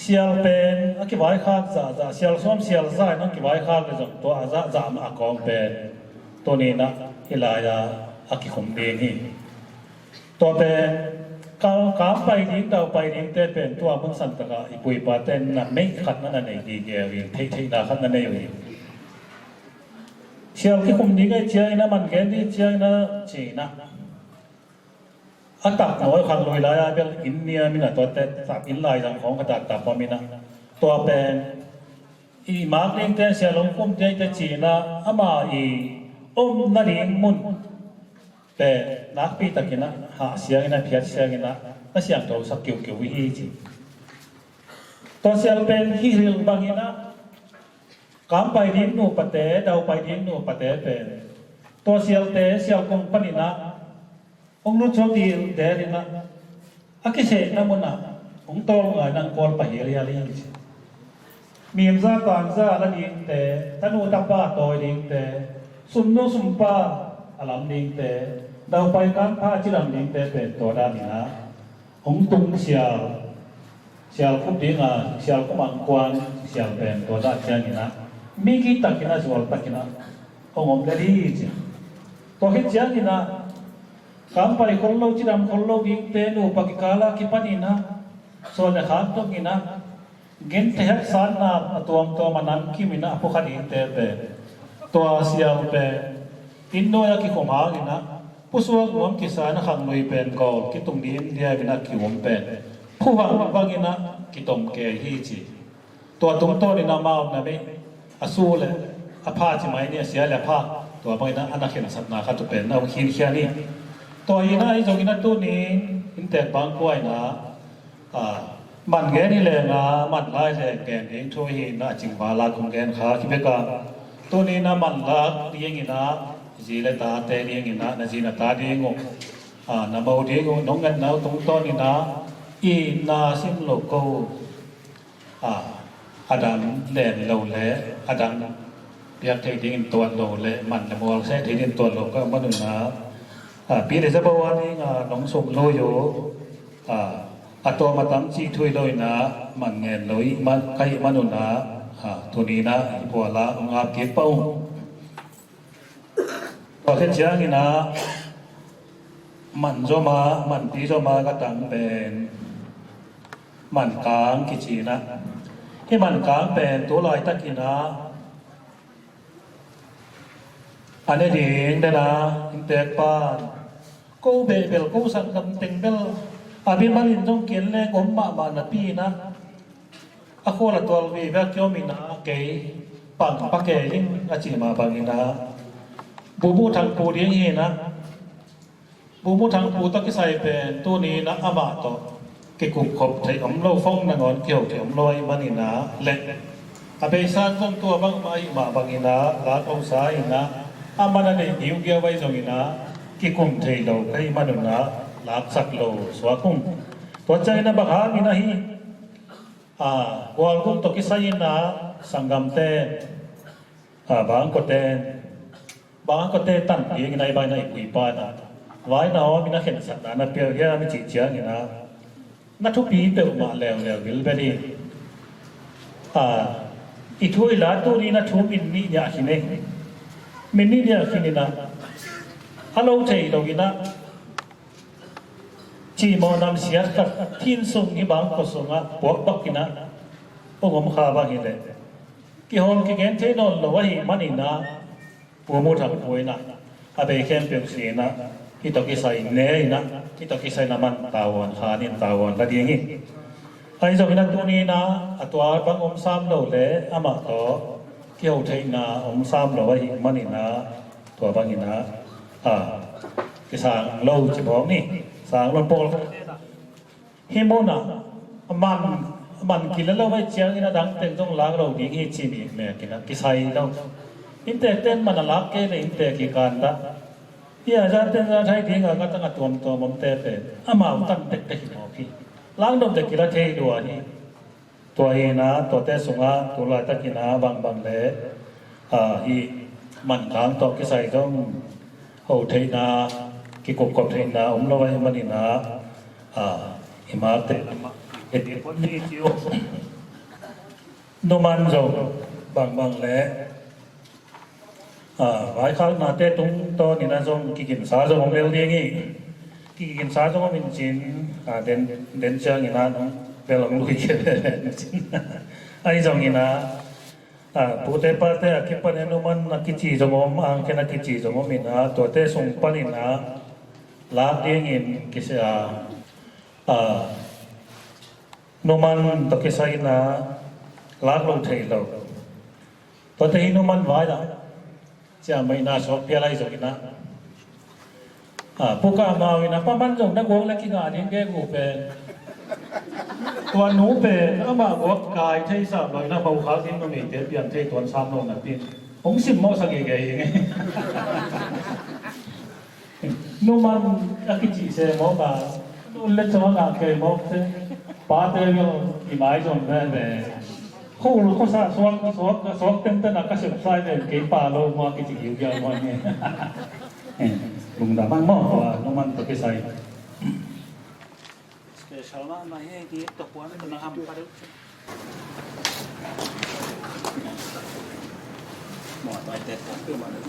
sial pen a kivaikhak zahzah, sial sawm sial za in a kivaikhak le zong tua a zahzah mah a kawng pen tuni-in ah hih lai-a a kikhum ding hi. Tua pen ka, kam pai ding, dau pai dingte pen tua mun santakah i pu i pate in na meih khat na na nei gige uh hi, theihtheihna khat na nei uh hi. Sial kikhum ding ahih ciangin ah, man gen ding ahih ciangin ah, ci-in ah, a tak nawi khanglui lai-a bel inn niam in ah, tuate tak inn laizang khawng ka taktak pom in ah, tua pen i mak dingte, sial hong khum dingte ci-in ah, ama i omna ding mun pen nakpi takin ah hah siangin ah, phiat siangin ah, na siangthosak kiukiu uh hi ci. Tua sial pen hih hril bangin ah, kam pai ding nupate, dau pai ding nupate pen tua sialte, sial kong panin ah hong lut suak dildel in ah, a kisehna munah hong tawlngai in ah hong kawlpah hialhial hi ci. Mimza tangza a la dingte, tanu tapa tawi dingte, sumnu sumpa a lam dingte, daupai kanpha a cidam dingte pen tua danin ah hong tung sial, sial khup ding a, sial khup angkuan sial pen tua dah ciangin ah, mi kitakin ah, zualtakin ah hong om lel hi ci. Tua khit ciangin ah, kam pai khol lo, cidam khol lo dingte, nupa kikal ah kipanin ah, suan le khak dongin ah, genthei haksatna a tuamtuam a namkim in ah a phukha dingte pen tua sial pen inn nuai a kikhum hangin ah, pusuak nuam kisa in ah khanglui pen gawl kitung ding diamin ah ki-um pen phu vangvang in ah kitom kei hi ci. Tua tungtawnin ah amau na meih a su le a pha ci mai ni, a sia le a pha, tua bangin ah a na khensatna khat uh pen a hong khinkhia ni. Tua hi in ah ahi zongin ah tuni inntek bangkua in ah, a, man gen hi leng a, man lai leng gen ding thu hi in ah, a cingval a kong gen kha hi bek a. Tuni in ah man lak dingin ah, zi le tate dingin ah, na zi na ta ding uh, a, na mo ding uh, nong ngetna uh tungtawnin ah, itna sim lo ko, a, a dang len lo le a dang piak thei dingin tuat lo le man le mual seh thei dingin tuat lo ka man un ah, a, pi le zabo a ding a nong sum lui uh, a, a tawm a tam cih thu hi lo in ah, man ngen lo i man, ka hih man un ah, a, tuni in ah i pual ah hong ap kik pah ung. Tua khit ciangin ah, man zom a, manpi zom a ka tang pen Mankang kici in ah, hih Mankang pen tu laitakin ah, a ne ding den a, inntek pan, ko beh bel, ko sanggam teng bel, a bimanin zong ken leng om mahmah napi in ah, a khual a tual vive a kiom in ah, kei pang pa kei ing a cih mah bangin ah, Bubu Thangpu ding hi in ah, Bubu Thangpu tawh kisai pen tuni in ah amah tawh kikupkhop thei om lo, phone nangawn kiho thei om lo ahih manin ah, le a beisa zong tua bangmah ahih mah bangin ah, lak lo sa in ah, a man a neih giugiau ahi zongin ah, kikum thei lo ka hih man un ah, laksak lo suak ung. Tua ciangin ah bang hangin ahi, a, gualgum tawh kisai in ah, sanggamte, a, bangkua ten, Bangkote tan dingin a i baina i puipa in a vaina hawmin a khensatna na pial hiam i cih ciangin a, na thupi peuhmah leuleu bilbel hi. A, i thu i la tuni na thu min nih niah khin e. Min nih niah khin in a, a lo thei lo in a, cimawh namsiat khat thin sung hi bangkua sungah puak bak in a, hong om kha bang hi leh kihawm kigen thei nawn lo ahih manin a, Pu Mu Thang Pu in a, a bei khempeuh si in a, hih tawh kisai ne in a, hih tawh kisai na man tavuan khan in tavuan la ding hi. Ahi zongin a tuni in a, a tua bang om sam lo le amah tawh kiho theihna om sam lo ahih manin a, tua bangin a, a, kisang lo ci bawk ni. Sang lo pawl khat hih munah a man, a man kila lo ahih ciangin a dang tek zong lak lo ding hi ci mi mek in a kisai lo. Inntek ten man a lak kei le inntek kikan dah. Hih a zan ten zan thai ding a ka tang a tuamtuam omte pen amau tan tektek hi mawk hi. Lak nop le kila thei lua hi. Tua hi in a, tuate sungah tu laitakin a bangbang le, a, hih man kang tawh kisai zong ho theihna, kikupkop theihna om lo ahih manin a, a, i makte lamah i dik pon ni ci uh. Numan zong bangbang le, a, vaikhaknate tungtawnin a zong kiginsa zong om lel ding hi. Kiginsa zong om in cin, a, den, den ciangin a nong bel hong lui kei ve in cin. Ahi zongin a, a, pute pate a kipan in numan a kici zong om, angkhen a kici zong om in a, tuate sung panin a lak dingin kisia, a, a, numan tawh kisai in a lak lo thei lo. Tuate hi numan vai la ciamahna suak phial ahi zongin a, a, puka mau in a paman zong na guak le kingah ding gegu pen. Tua nu pen amah guak kai thei sam lo in a, mokhak ding numeite piang thei tuan sam lo napi in hong simmawhsak ngei ngei hi ngei. Numan a kicih se mawk a, nu le cawng a ngah kei mawk te, pate zong i mai zong veve. Khul khuasa suak, suak, suak tenten a ka sepsai ven kei pa lo maw a kici giugiau maw ni. Lungdam ang maw tua numan tawh kisai. Special mahmah hi hei, ki tawh puan tawh na ham ka deuh. Mawh tawi te tawh peuhmah deuh.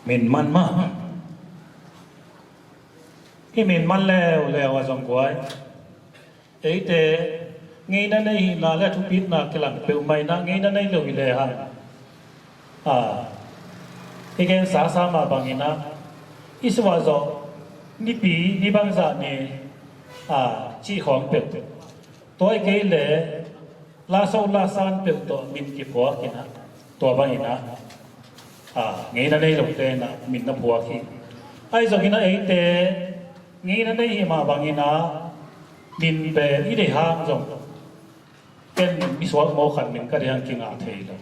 Min man mah. Hih min man leuleu a zong guai. Eite ngeina nei hihna le a thupitna kilang peuhmah in a, ngeina nei lo hi lehang, a, i gensa sa mah bangin a, i suah zawh nipi ni bangzah ni, a, cih khawng peuh. Tua hi kei leh laso lasan peuh tawh min kiphuak in a, tua bangin a, a, ngeina nei lote in a min na phuak hi. Ahi zongin a eite ngeina nei hi mah bangin a, min pen i deih hang zong, ken misuak maw khat min ka deih hang kingah thei lo.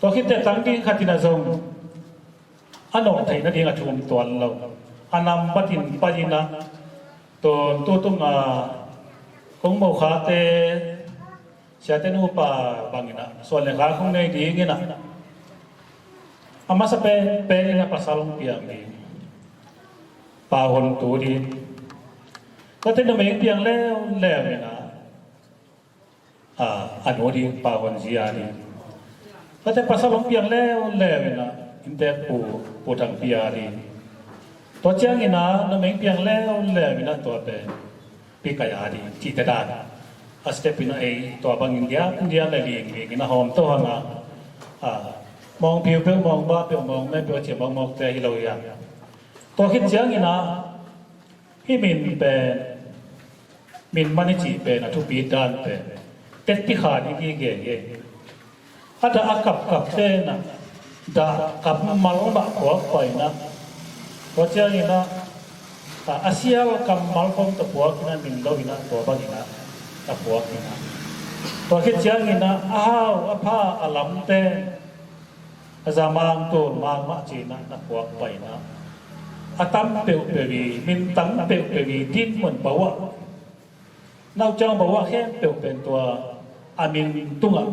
Tua khit teh tang ding khat in a zong a nawh theih nading a thum tuan lo. A nam batin pai in a, tun tutung a kong mokhate, siate nupa bangin a suan le khak hong nei ding in a, a masa pen pen in a pasal hong piang ding, pa hon tu ding. Tuate numei piang leuleu in a, a, a nu ding pa hon zia ding. Tuate pasal hong piang leuleu in a, inntek pu, Pu Thang Pi a ding. Tua ciangin a numei piang leuleu in a tua pen Pi Kai a ding cihte dan a step in a, ei tua bangin diam diam le ling ling in a hawm to hang a, a, mawng piu peuh, mawng ba peuh, mawng me peuh a ciam bang mawkte hi lo hi a. Tua khit ciangin a hih min pen, min man i cih pen a thupi dan pen tetti kha ding hi gei hi. A dah a kapkapte in a, dah kammal mah phuak pai in a, tua ciangin a, a, a sial kammal pawm tawh phuak in a, min lo in a, tua bangin a, a phuak in a. Tua khit ciangin a, a hau a pha a lamte, a zamang tul mang mah ci in a, na phuak pai in a, a tam peuhpeuh i, min tam peuhpeuh i, din mun bawah, nauciang bawah khempeuh pen tua a min tungah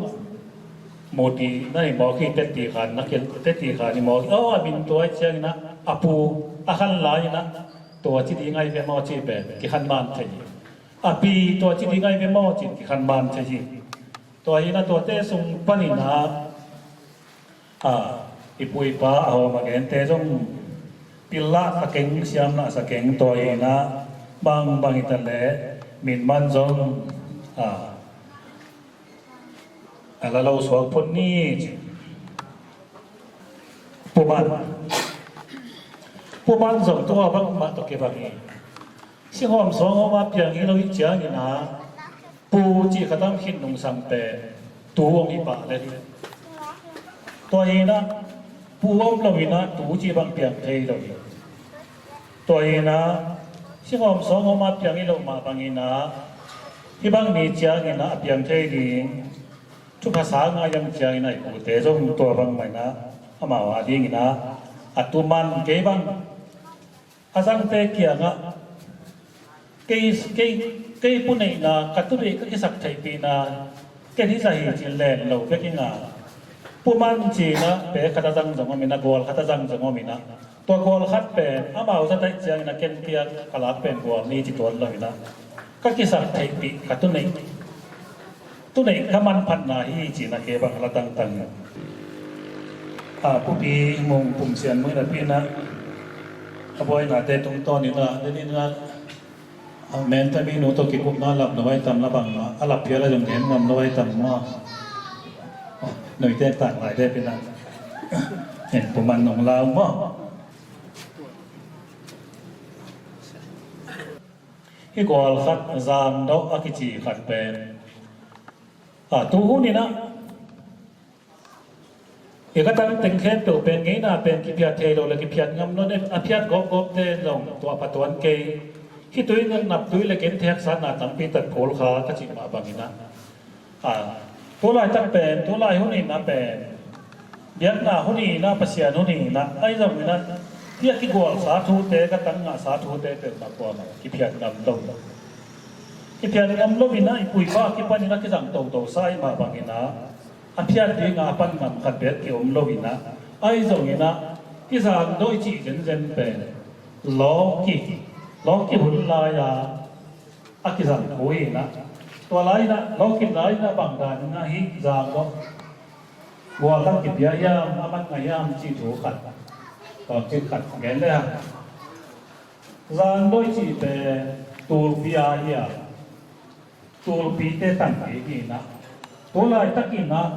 Muti na hi mawk hi, teti khan na kil, teti khan hi mawk hi. Aw, a min tua hi ciangin ah, a pu a khan lai-in ah, tua ci ding ahi ve maw ci pen kikhan man thei hi. A pi tua ci ding ahi ve maw ci kikhan man thei hi. Tua hi-in ah tuate sung panin ah, a, i pu i pa a hawm a gente zong pil lah sa keng, siam lah sa keng, tua hi-in ah bangbang hi ta leh min man zong, a, a la lo suak phot ni ci. Pu Man. Pu Man zong tua bangmah tawh kibang hi. Singhawm sawngawm a piang hi lo hi ciangin ah, pu cih khat a om khit nungsang pen tu hong hi pah lel hi. Tua hi-in ah pu om lo-in ah tu cih bang piang thei lo hi. Tua hi-in ah singhawm sawngawm a piang hi lo mah bangin ah, hih bang ni ciangin ah a piang thei ding thupha sa ngai hiam ciangin ah, i pute zong tua bangmah in ah amau a dingin ah a tu man kei bang a zangte kiangah kei, kei, kei pu neihna, ka tu neih ka kisak theihpihna ken hi zah hi ci len lo bek hi-in ah, Pu Man ci-in ah pe khat a zang zong om in ah, gual khat a zang zong om in ah, tua gual khat pen amau zat ahih ciangin ah ken kiang ka lak pen gual ni ci tuan lo-in ah, ka kisak theihpih ka tu neih, tu neih ka manphatna hi ci-in ah kei bang la tangtang hi. A, Pu Pi Mung Pum Sian Mui napi-in ah, a buainate tungtawnin ah, denin ah, a, Menta minu tawh kikupna lap lo ai tam, la bangmah a lap phial a zong gen ngam lo ai tam maw? Nuite tang lai depin ah, en Pu Man nong lau maw? Hih gual khat, Zangdawh a kici khat pen, a, tu hun in ah i ka tang teng khempeuh pen ngeina pen kiphiat thei lo le kiphiat ngam lo, a phiat gawpgawpte zong tua pha tuan kei. Hih tui ngan nap tui le ken theksatna tampi tak phul kha ka cih mah bangin ah, a, tu laitak pen, tu lai hun in ah pen biakna hun in ah, Pasian hun in ah, ahi zongin ah hih a kigualsa thute, ka tang ngahsa thute peuhmah kuamah kiphiat ngam lo. Kiphiat ngam lo-in ah i pu i pa kipanin ah kizang toto sa ahih mah bangin ah, a phiat ding a pan ngam khat bek kiom lo-in ah, ahi zongin ah hih Zangdawh i cih zenzen pen lawki, lawki hun lai-a a kizang thu hi-in ah, tua lai-in ah lawki lai-in ah bang danin ah hih Zangdawh gualkhat kipia hiam, a man ngah hiam cih thu khat, tawmcik khat gen le hang. Zangdawh i cih pen tulpi a hi a, tulpite tangpi hi-in ah, tu laitakin ah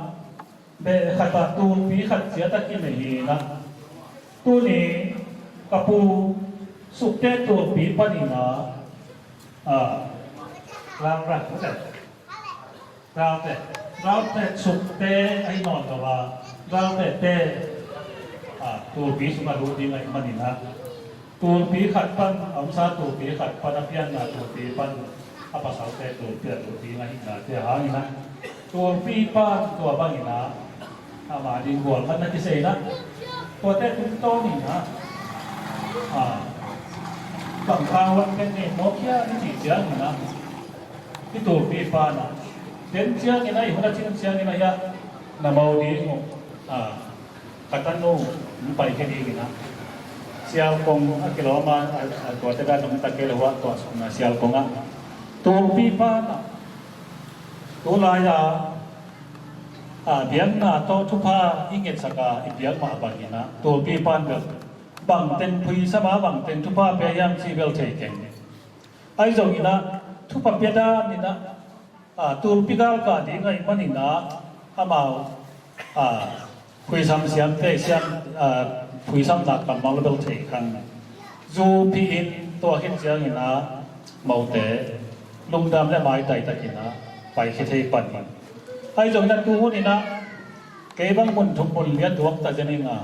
beh khat ah tulpi khat ciat a kinei hi-in ah, tuni ka pu Sukte tulpi panin ah, a, Ralrah, Ralte, Ralte, Sukte ahi nawn lo a, Ralte te, a, tulpi sungah lut ding ahih manin ah, tulpi khat pan, a omsa tulpi khat pan, a pianna tulpi pan a pasalte tulpi ah lut ding ahihna te hangin ah, tulpi pan tua bangin ah, ama ding gual khat na kisei in ah, tuate tungtawnin ah, a, bang kawng pen nei mawk hiam i cih ciangin ah, hih tulpi pan ah, den ciangin ah, i hun a cin ciangin ah, hiah na mo ding uh, a, ka tanu hong paikhia dingin ah, Sialkong a kilawm a, a, a, tuate dan om ta kei lo ah, tua sungah Sialkong ah tulpi pan ah, tu lai-a, a, biakna tawh thupha i ngetsak a i piak mah bangin ah, tulpi pan bel bangteng phuisam a, bangteng thupha pia hiam cih bel thei keng. Ahi zongin ah thupha pia danin ah, a, tulpi galkah ding ahih manin ah, amau, a, phuisam siamte siam, a, phuisamna kammal bel thei kha. Zu pih in, tua khit ciangin ah mote lungdam le maitai takin ah paikhia thei pan hi. Ahi zongin ah tu hun in ah kei bang mun thum mun li a tuak ta zen ing a,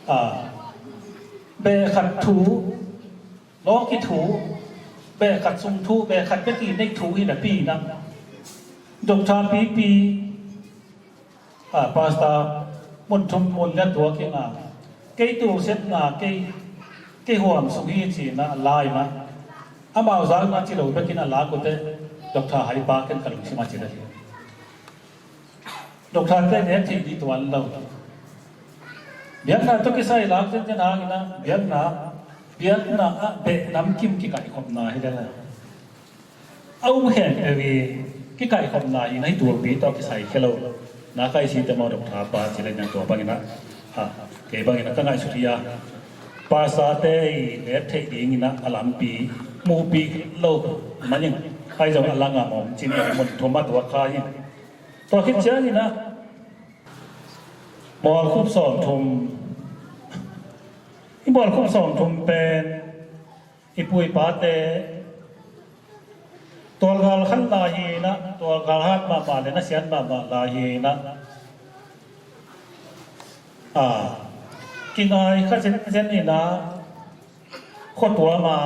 a, beh khat thu, lawki thu, beh khat sung thu, beh khat bek i neih thu hi napi-in ah, Doctor Pipi, a, Pastor mun thum mun li a tuak ing a, kei tulsiatna, kei, kei huam sung hi ci-in ah a la in ah, amau zakna ci lo bekin a lak uh teh, Doctor Haipa ken ka lungsim ah ci lel hi. Doctor te nek theih ding tuan lo. Biakna tawh kisai lak zenzen hangin ah biakna, biakna ah beh namkim kikaihkhopna hi lel a, a um khempeuh i kikaihkhopna hi na hi, tulpi tawh kisai khia lo. Na kaisite maw, doctor pa ci le niang tua bangin ah, ha, kei bangin ah ka ngaihsut hi a, pastor te i nek theih dingin ah a lampi muhpih lo manin, ahi zong a langam om cin mun thum a tuak kha hi. Tua khit ciangin ah mualkhup sawmthum, i mualkhup sawmthum pen i pu i pate tualgal khan lai hi na, tualgal hat mahmah le nasiat mahmah lai hi na, a, kingai kha zenzen hi na, khuatuam a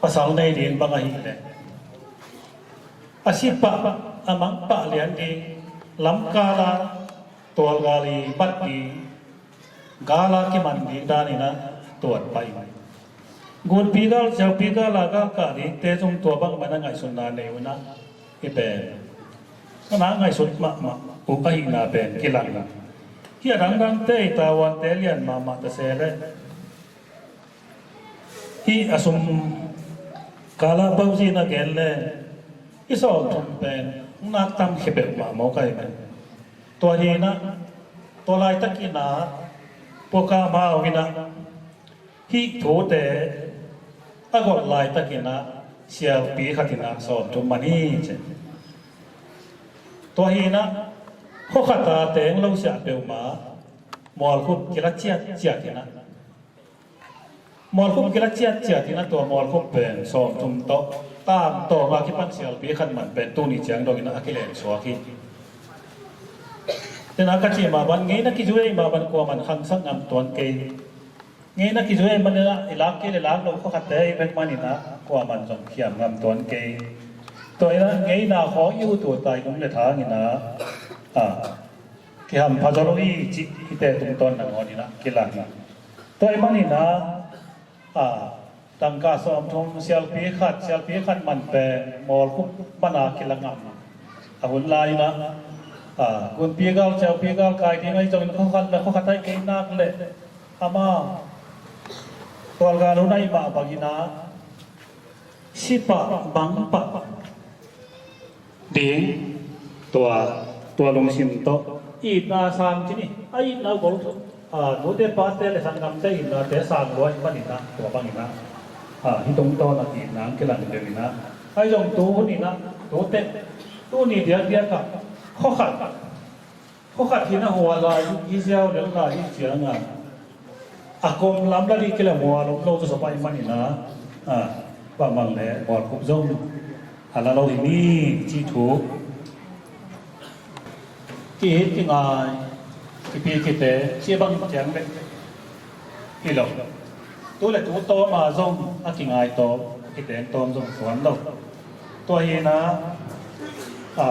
pasal nei ding bang ahih leh a si pah, a mang pah lian ding, lamkal a tualgal i bat ding, gal a kiman ding danin ah tuat pah in. Gunpi gal, sialpi gal a galkah dingte zong tua bangmah na ngaihsutna nei un ah, hi pen na ngaihsut mahmah uh ahihna pen kilang in. Hih a dangdangte i tavuante lian mahmah ta se leh, hih a sum kala pauzi na gen le, i sawmthum pen nak tam khia peuhmah maw kai pen. Tua hi na, tua laitakin ah Pu Kam Hau in ah hih thute a golh laitakin ah sialpi khat in ah sawmthum man hi ci. Tua hi na, khua khat a teng lo siah peuhmah mualkhup kila ciatciat in ah, mualkhup kila ciatciat in ah tua mualkhup pen sawmthum tawh tangtawng a kipan sialpi khat man pen tuni ciang dongin ah a kilen suak hi. Tena ka cih mah bang, ngeina kizui mah bang kuaman khangsak ngam tuan kei. Ngeina kizui mah in ah i lak kei le lak lo khua khatte i bek man in ah kuaman zong khiam ngam tuan kei. Tua in ah ngeina khawng i ut uh tai nung le thang in ah, a, kihampha zaw lo hi cih hihte tungtawn nangawn in ah kilang hi. Tua ahih manin ah, a, tangka sawmthum sialpi khat, sialpi khat man pen mualkhup man a kilang ngam a, hun lai in ah, a, gunpi gal, sialpi gal kai ding ahi zongin khua khat le khua khat a hi kei nak leh amau tualgal hun ahih mah bangin ah si pah, mang pah ding, tua, tua lungsim tawh itna sang ci ni, a itna uh bol, a, nute pate le sanggamte itnate sang lua ahih manin ah tua bangin ah, a, hih tungtawn ah itna hong kilang deuh in ah, ahi zong tu hun in ah, tute, tuni diakdiak ah khua khat, khua khat hi na hua lai hi ziau lel lai hi ciang a, a kom lam la dih kei le hua lom lo zaw pah ahih manin ah, a, bangmah le mualkhup zong a la lo hi ni cih thu. Ki-it kingai, kipi kite cih bang ciang bek hi lo. Tu le tu tawm a zong a kingai tawm, a kiteng tawm zong tuan lo. Tua hi na, a,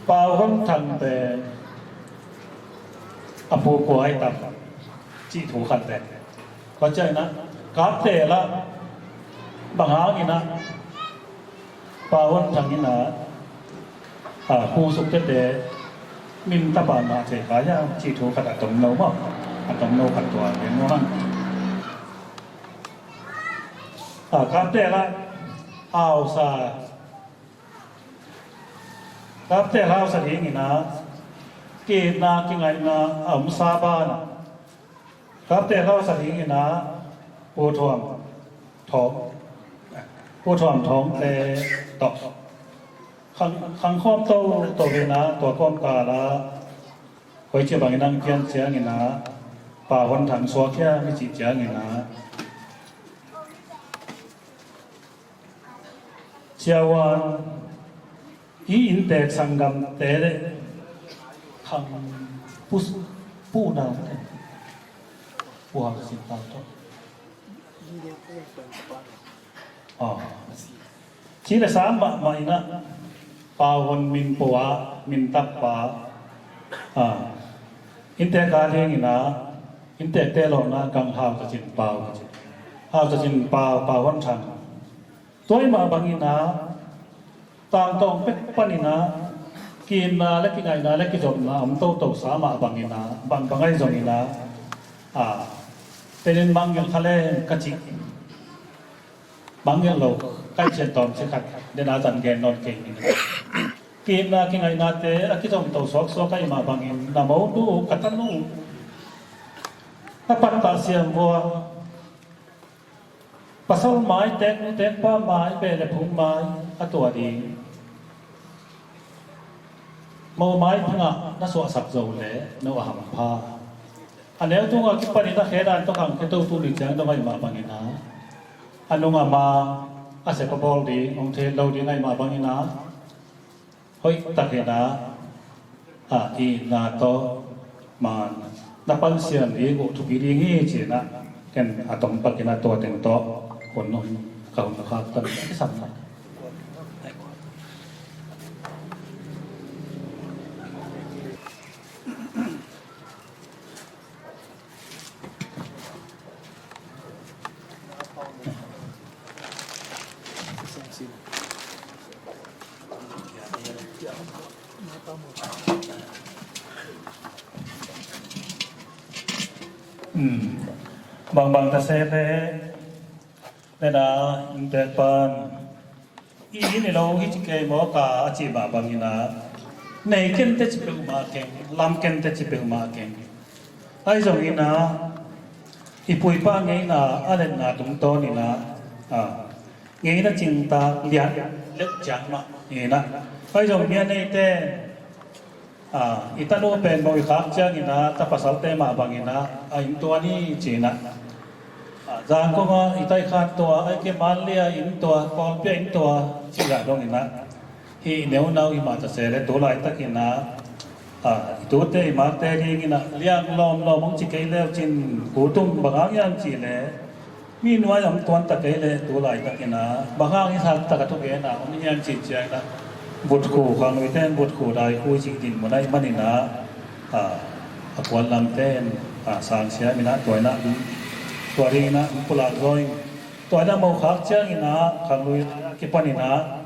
Pau Hon Thang pen a pu kua hi tam cih thu khat pen. Tua ciangin ah Kaptela bang hangin ah Pau Hon Thang in ah, a, Pu Suk Khe te min tapa mah cei kha hiam cih thu khat a tomno maw? A tomno khat tua gen nuam hang. A, Kaptela hausa, Kaptela hausa dingin ah ki-itna kingaihna a omsa banah Kaptela hausa dingin ah Pu Thuam Thawng, Pu Thuam Thawng te tawh khang, khang khawm toto in ah tua kawmkal ah koici bangin hong pian ciangin ah Pau Hon Thang suak hiam i cih ciangin ah, Siavuan i inntek sanggamte le khang pu, pu nau te, pu hau sin tau tawh. Aw. Ci le sa mahmah in ah Pau Hon min pua, min takpa, a, inntek a dingin ah inntekte lawhna kang Hau Za Cin Pau ka ci. Hau Za Cin Pau, Pau Hon Thang. Tua ahih mah bangin ah Tangtawng pek panin ah ki-itna le kingaihna le kizopna om toto sa mah bangin ah, bangbang ahi zongin ah, a, tenin mangngilh kha leng ka cih, mangngilh lo, ka hih ciang tawmcik khat den a zan gen nawn kei ning. Ki-itna kingaihnate a kizom to suaksuak ahi mah bangin na monu uh, ka tanu uh, na pattah siam vua, pasal mai, teknu tekpa mai, beh le phung mai a tuah ding, mo mai pha ngah na suahsak zo leh no a hampha. A neu tungah kipanin a khe dan tawh khangkhia toto ni ciang dong ahi mah bangin ah, a nung a ma a sep a bawl ding hong thei lo ding ahi mah bangin ah, hoih takin ah, a, itna tawh man na pansiam ding uh thupi ding hi ci-in ah, ken a tawm pakin ah tua teng tawh hun, ka hun khak tan kisam na. Hmm. Bangbang ta se le, le na, inntek pan i hi ni lo hi ci kei maw ka a cih mah bangin ah, nei kente ci peuhmah keng, lam kente ci peuhmah keng. Ahi zongin ah, i pu i pa ngeina a letna tungtawnin ah, a, ngeina cingtak lian leuh ciang mah in ah, ahi zong mi a neite, a, i tanu pen bang i khak ciangin ah, ta pasalte mah bangin ah, a, inn tuan hi ci-in ah, a, Zangkong ah i taikhan tua, a, i ke Manlai ah inn tua, Kawlpi ah inn tua, cih zah dongin ah, hih neunau hi mah ta se le tu laitakin ah, a, i tute i makte dingin ah liang lawmlawm hong ci kei leu cin, kutum bang hang hiam cih leh, mi nuai om tuan ta kei leh tu laitakin ah bang hang hi sak tak a thugen ah om hiam cih ciangin ah, vutkhu, khangluite in vutkhu daikhu i cih dinmun ahih manin ah, a, a kuan lamte in, a, sang siamin ah tua in ah, tua dingin ah pulak zaw in, tua in ah mo khak ciangin ah khanglui kipanin ah,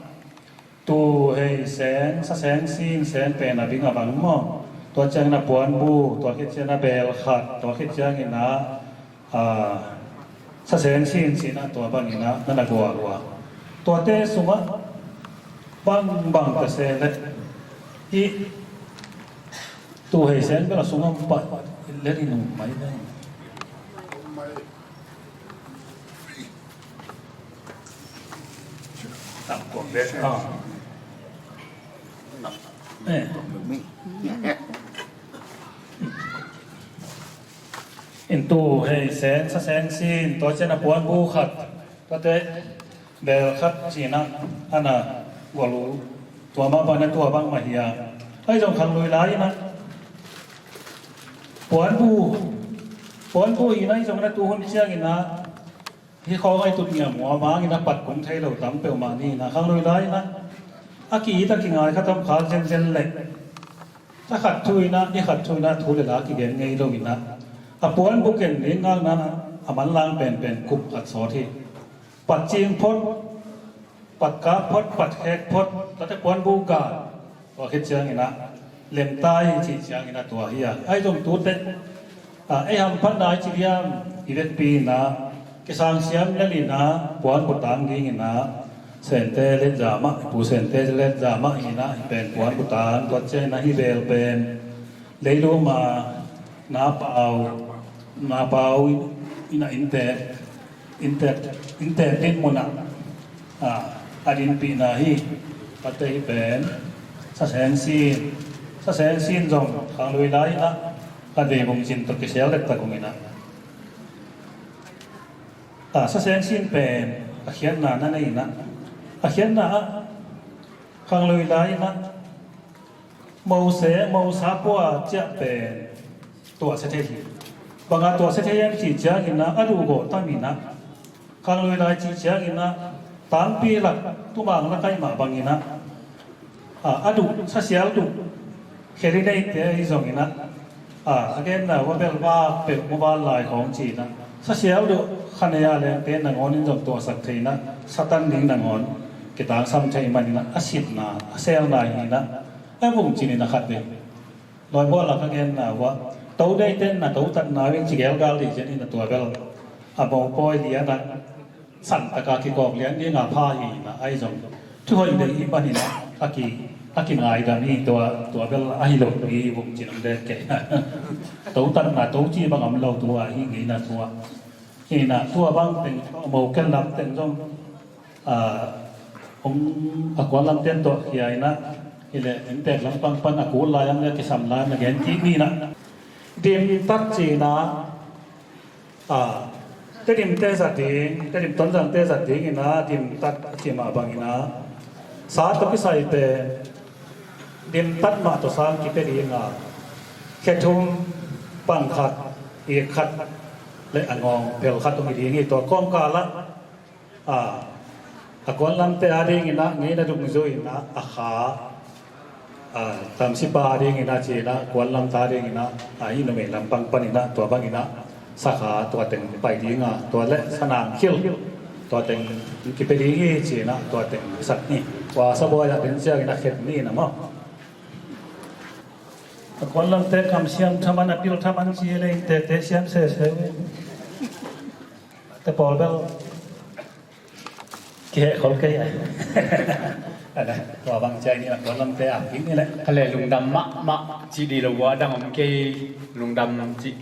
tu hei seng, sa seng sin, seng pen a bing a bang maw. Tua ciangin a puanbu, tua khit ciangin a bel khat, tua khit ciangin a, a, sa seng sin sin a, tua bangin a na na gualua. Tuate sungah bangbang ta se le, i tu hei seng bel a sungah pah le i nung mai mai. In tu hei seng, sa seng sin, tua ciang a puanbu khat, tuate bel khat cih in a na gual uh, tua mah bang na tua bang mah hi a. Ahi zong khanglui lai in a puanbu, puanbu hi in a, ahi zong na tu hun ciangin a hih khawng a i tut ngiam uh a mangin a pat kung thei lo tam peuhmah ni in a, khanglui lai in a, a ki-it a kingai khat om khak zenzen leh, a khat thu in a, ni khat thu in a, thu le la kigen ngei lo in a, a puanbu ken ning ngakna a manlang penpen kup khat sawt hi. Pat cing phot, pat kap phot, pat khek phot, tuate puanbu gal, tua khit ciangin a lemtai cih ciangin a tua hi a. Ahi zong tute, a, ei hamphatna i ci diam, i vekpi in a kisang siam lel in a, puanbu tang dingin a, Sente Letzah mah, Pu Sente Letzah mah in a, hih pen puanbu tang, tua ciangin a hih bel pen leilung a na pau, na pau in a inntek, inntek, inntek dinmun ah, a, a dinpihna hi. Pate hih pen sa seng sin, sa seng sin zong khanglui lai in a, a vei bung cin tawh kisial dektak hong in a, a, sa seng sin pen a khiatna na nei in a, a khiatna ah khanglui lai in a, Mose, Mosa pua ciah pen tuahsia thei hi. Banga tuahsia thei hiam cih ciangin a, a duhgawh tam in a, khanglui lai cih ciangin a, tangpi lak, tumang lak ahih mah bangin a, a, a duh, sasial duh, kheri neite ahi zongin a, a, a genna uh a bel vak peuh, muval lai khawng ci in a, sasial duh khanei a lengte nangawn in zong tuahsak thei in a, Satan ding nangawn kitangsam thei manin ah a sitna a selna hi in ah, a vung cin in a khat ve. Lawibual a ka genna uh ah, to deih ten na to tatna uh in ci gelgal dih cian in a tua bel a mopawi lian ah, san taka kikawk lian ding a pha hi in ah, ahi zong thuhoih deih i hih manin ah a ki, a kingaidam hi. Tua, tua bel ahi lo hi, vung cin om den kei. To tatna to ci bang om lo tua hi ngeina tua. Hi in ah tua bang teng, mo ken lam teng zong, ah, hong a kuan lam ten tuah khia in ah, hi leh inntek lampang pan a kul lai ang le kisam lai na gen kik ni in ah. Dimtat ci in ah, ah, Tedim te zat ding, Tedim Tonzang te zat ding in ah, dimtat a ci mah bang in ah, sa tawh kisai pen dimtat mah tawh sang kipia ding a, khe thum, pan khat, ik khat le a ngawng phel khat hong hi ding hi. Tua kawngkal ah, a, a kuan lamte a ding in ah ngeina dungzui in ah, a kha, a, tamsipa a ding in ah ci in ah, kuan lamte a ding in ah, a, i numei lampang pan in ah tua bang in ah, sa kha tua teng pai ding a, tua le sa nang khil tua teng kipia ding hi ci in ah, tua teng sak ni. Tua sa buai ah den ciang in ah khet ni in ah maw. A kuan lamte kam siam thaman, a pil thaman ci le inntek te siam sese uh. Te pawl bel kiheh khol kei a. Ana, tua bang ciai ni a kuan lamte a pik ni le. Kha le lungdam mahmah ci di lo uh a dang om kei, lungdam ci,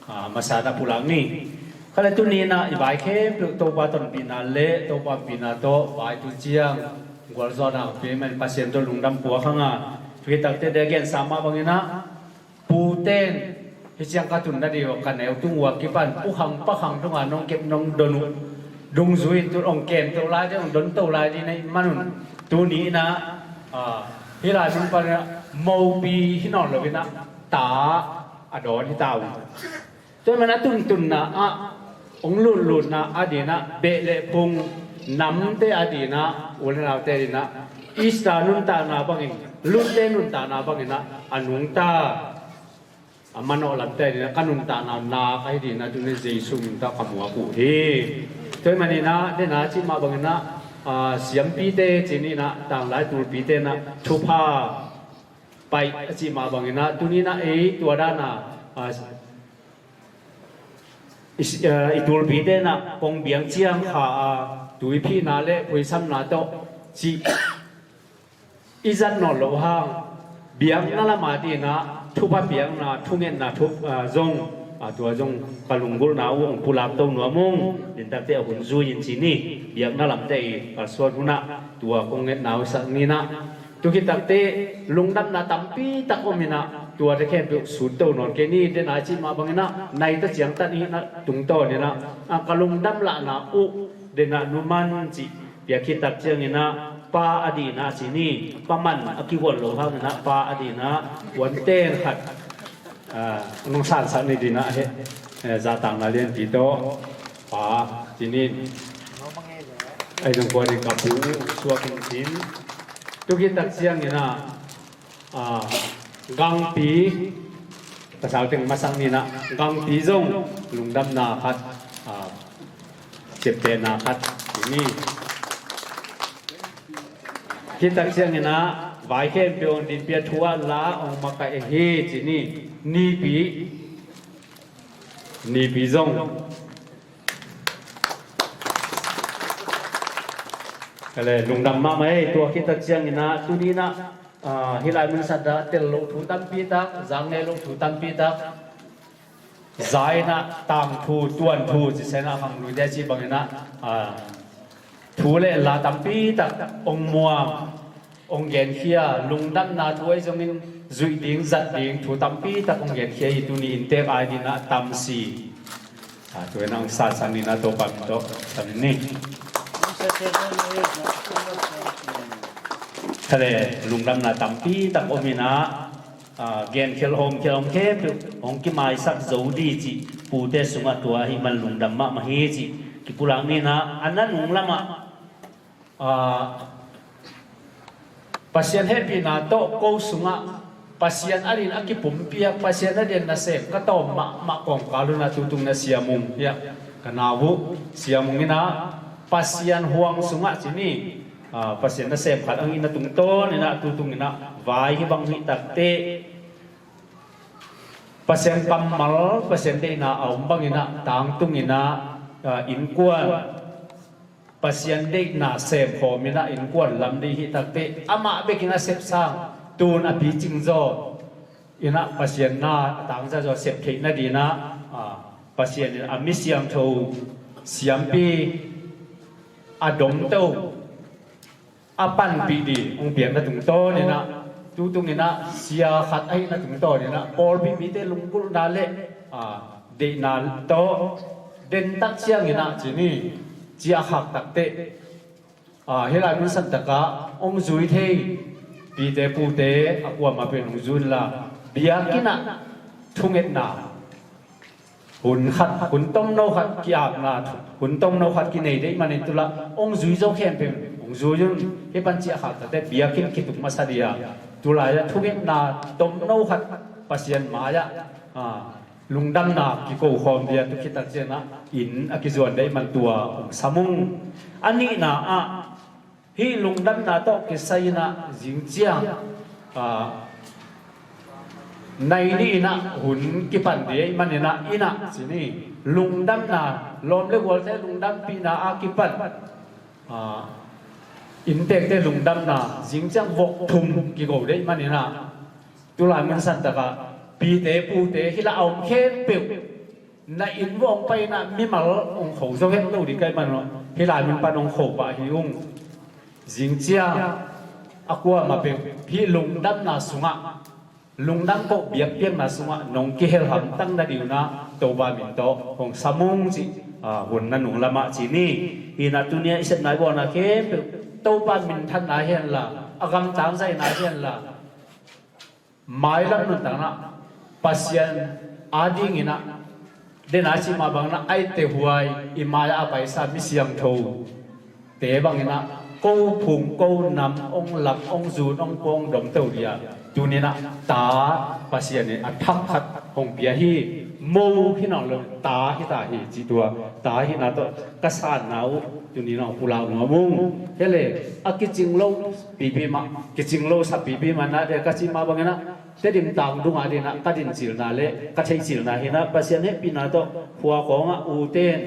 ah, masa na pulak ni. Kha le tuni in ah i vai khempeuh Topa tonpihna le Topa pihna tawh vai tu ciang gualzawhna a pia man Pasian tawh lungdam puak hang a. Tuitakte de gensa mah bang in ah, puten hi ciang ka tun na dih uh ka neu tung uh a kipan, u khang pa khang tung a nong kep nong don uh dungzui in tun hong kem to lai dih, hong don to lai dih na hih man un. Tuni in ah, ah, hih lai mun pan in ah mopi hi nawn lo in ah, ta a dawn hi ta uh. Tua man a tuntunna ah, hong lutlutna a dih in ah, beh le phung namte a dih in ah, u le naute a dih in ah, Easter nuntakna bangin, Lunte nuntakna bangin ah, a nungta, a manawh lamte a dih in ah, ka nuntakna nak ahi dih in ah, tuni Jesu min tawh ka muak uh hi. Tua ahih manin ah, den a cih mah bangin ah, ah, siampite ci ni in ah, tanglai tulpite in ah, thupha paih a cih mah bangin ah, tuni in ah ei tua dan a, ah, i, ah, i tulpite in ah kong biang ciang kha a, tuiphihna le phuisamna tawh cih i zat nawn loh hang, biakna lam a dih in ah thupha piakna, thungetna thup, ah, zong, ah, tua zong ka lunggulhna uh hong pulak to nuam ung. Dintakte a hun zui in ci ni, biakna lamte i kalsuan hun ah tua kong ngetna uh sak ni in ah. Tu khit takte lungdamna tampi tak om in ah, tuate khempeuh sut to nawn kei ni. Den a cih mah bangin ah, nai ta ciangtan in ah tungtawn in ah, ah, ka lungdam lahna uh, den ah Nu Man cih pia khit tak ciangin ah, Pa a dih in ah ci ni, Pa Man a kihuan loh hangin ah, Pa a dih in ah huanten khat, ah, nong sansak ni dih in ah, he, eh, zahtakna lianpi tawh Pa ci ni. Ahi zong kua dih ka pu suak in cin. Tu khit tak ciangin ah, ah, Gangpi, pasal teng masak ni in ah, Gangpi zong lungdamna khat, ah, ciaptehna khat ci ni. Khit tak ciangin ah, vai khempeuh hong dinpih a, thu a la hong makaih ahi ci ni. Nipi, Nipi zong, kha le lungdam mahmah ei. Tua khit tak ciangin ah, tuni in ah, ah, hih lai mun sat ah tel loh thu tampi tak, zang ngei loh thu tampi tak, za in ah tangthu, tuanthu, ci sen ah, khang lui te cih bangin ah, ah, thu le la tampi tak hong muang, hong genkhia, lungdamna thu ahi zongin zuih ding, zat ding, thu tampi tak hong genkhia hi. Tuni inntek a dih in ah Tamsi, ah, tu in ah hong sansak ni in ah, Topa min tawh sam ni. Kha le lungdamna tampi tak om in ah, ah, genkhel hawmkhel hong khempeuh hong kimaisak zo dih cih pute sungah tua ahih man lungdam mahmah hi cih kipulak ni in ah, a na nung lamah, ah, Pasian hehpihna tawh ko sungah Pasian a din a kipumpiak, Pasian a din nasem ka tawm mahmah kawmkal hun ah tutung na Sia Mung, hiah ka nau uh Sia Mung in ah, Pasian huang sungah ci ni, Pasian nasem khat ang i na tungtawn in ah tu tung in ah vai hi bang hi takte Pasian kammal, Pasian deihna a om bang in ah tangtung in ah innkuan Pasian deihna semkhawm in ah innkuan lam dih hi takte amah bek in a sepsang tun a picing zaw in ah Pasian na a tangza zaw sep theih nadin ah Pasian in a mi siangtho siampi a domto a panpih dih hong piak na tungtawn in ah tu tung in ah sia khat ahi na tungtawn in ah pawlpi mite lunggulhna le deihna tawh dentak ciang in ah ci ni, ciah khak takte hih lai mun santakah hong zui thei pite pute a kuamah pen hong zui inla biakinn ah thungetna hun khat, hun tomno khat ki-apna, hun tomno khat kinei deih manin tulah hong zui zo khempeuh hong zui un. Hih pan ciah khak takte biakinn kituk masa dih a tulai ah thungetna tomno khat Pasian mai-ah lungdamna kiko khawm dih a tu khit tak ciangin ah inn a kizuan deih man tua hong sam ung. A nihna ah hih lungdamna tawh kisai in ah zingciang nai nih in ah hun kipan dih ahih manin ah inn ah ci ni, lungdamna lawm le gualte lungdampihna a kipan inntekte lungdamna zingciang vok thum kigo deih manin ah tulai mun santakah pite pute hih lai a om khempeuh na inn vuah hong pai in ah mimal hong kho zo het lo dih ka hih man uh hih lai mun pan hong kho pah hi ung. Zingciang a kuamah peuh hih lungdamna sungah lungdam koh biakpiakna sungah nong kihel hamtang nading un ah Topa min tawh hong sam ung cih hun na nung lamah ci ni. Hi in ah tuni-ah i sepna i bawlna khempeuh Topa minthanna hi henla a gamtang zaihna hi henla mailam nuntakna Pasian adingin ah dena cih mah bangin ah a itte huai i mai-ah a paisa mi siangthote bangin ah ko phung ko nam hong lak hong zun hong pua hong domto dih a tuni in ah ta Pasian in a thak khat hong pia hi. Mo hi nawn lo ta hi ta hi cih tua ta hihna tawh ka sanna uh tuni in ah hong pulak nuam ung. Hi le a kicing lo pipi mah kicing lo sa pipi mah na deh ka cih mah bangin ah Tedim tang dungah dih in ah ka din cilna le ka theih cilna hi in ah Pasian hehpihna tawh khua khawngah ute in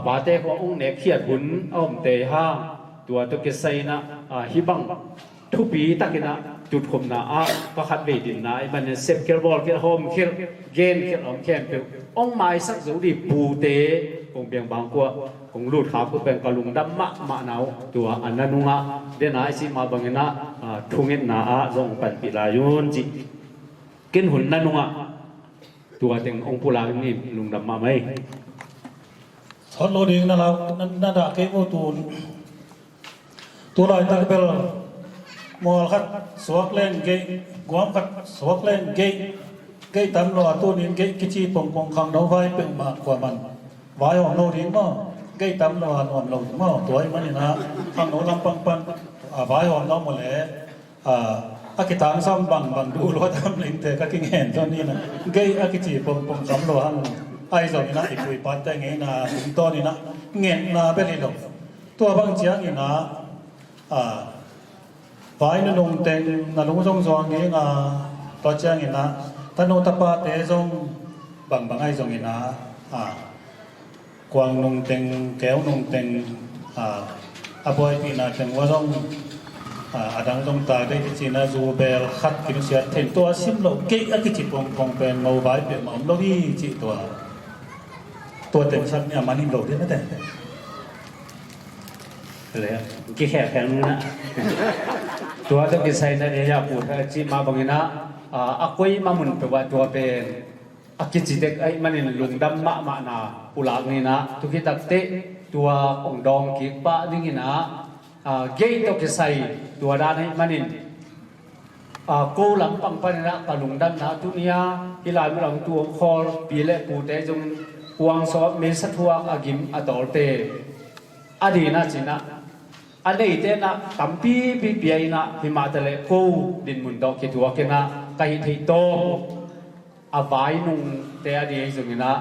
pate khawng hong nekkhiat hun a omte hang tua tawh kisai in ah hih bang thupi takin ah tutkhopna ah ka khatvei dinna ahih manin sepkhial bawlkhial hawmkhial genkhial a om khempeuh hong maisak zo dih pute kong piang bangkuah kong lut khak uh pen ka lungdam mahmahna uh tua a na nungah dena i cih mah bangin ah thungetna ah zong panpih lai un cih ken hun na nungah tua teng hong pulak in lungdam mahmah hi. Sawt lo ding na lau na dah kei uh tun tu laitak bel mual khat suak leng geih guam khat suak leng geih geih tam lo a tunin geih kici pongpong khangno vai peuhmah kuaman vaihawm lo ding maw? Geih tam lo a nuam lo ding maw? Tua ahih manin ah khangno lampang pan a vaihawm lo maw le a kitangsam bangbang duh lua tam lengte ka kingen zon hi na. Geih a kici pongpong tam lo hang ahi zongin ah i pu i pate ngeina tungtawnin ah ngetna bel hi lo. Tua bang ciangin ah vai nunung teng na lung zong zuang ding a tua ciangin ah tanu tapate zong bangbang ahi zongin ah kuang nung teng keu nung teng a buaipihna teng ua zong a dang zong ta dei kici na zu bel khat kinusiat theih tua sim lo geih a kici pongpong pen mo vai peuhmah om lo hi cih tua tua teng sak ni a man hi lo ding na te. Kikhek khek nung na tua tawh kisai na dei a pu tha cih mah bangin ah a koi mah mun peuh ah tua pen a kici tek ahih manin lungdam mahmahna pulak ni na tu khit takteh tua kong dawng kik pah dingin ah geih tawh kisai tua dan ahih manin ko lampang panin ah ka lungdamna tuni a hih lai mun ah hong tu hong khawl pi le pute zong kuang sawt mesa thuak a gim a tawlte a dina cin ah a neite in ah tampipi pia in ah himah taleh ko dinmun tawh kithuak in ah ka hih theih tawm a vai nungte a ding ahi zongin ah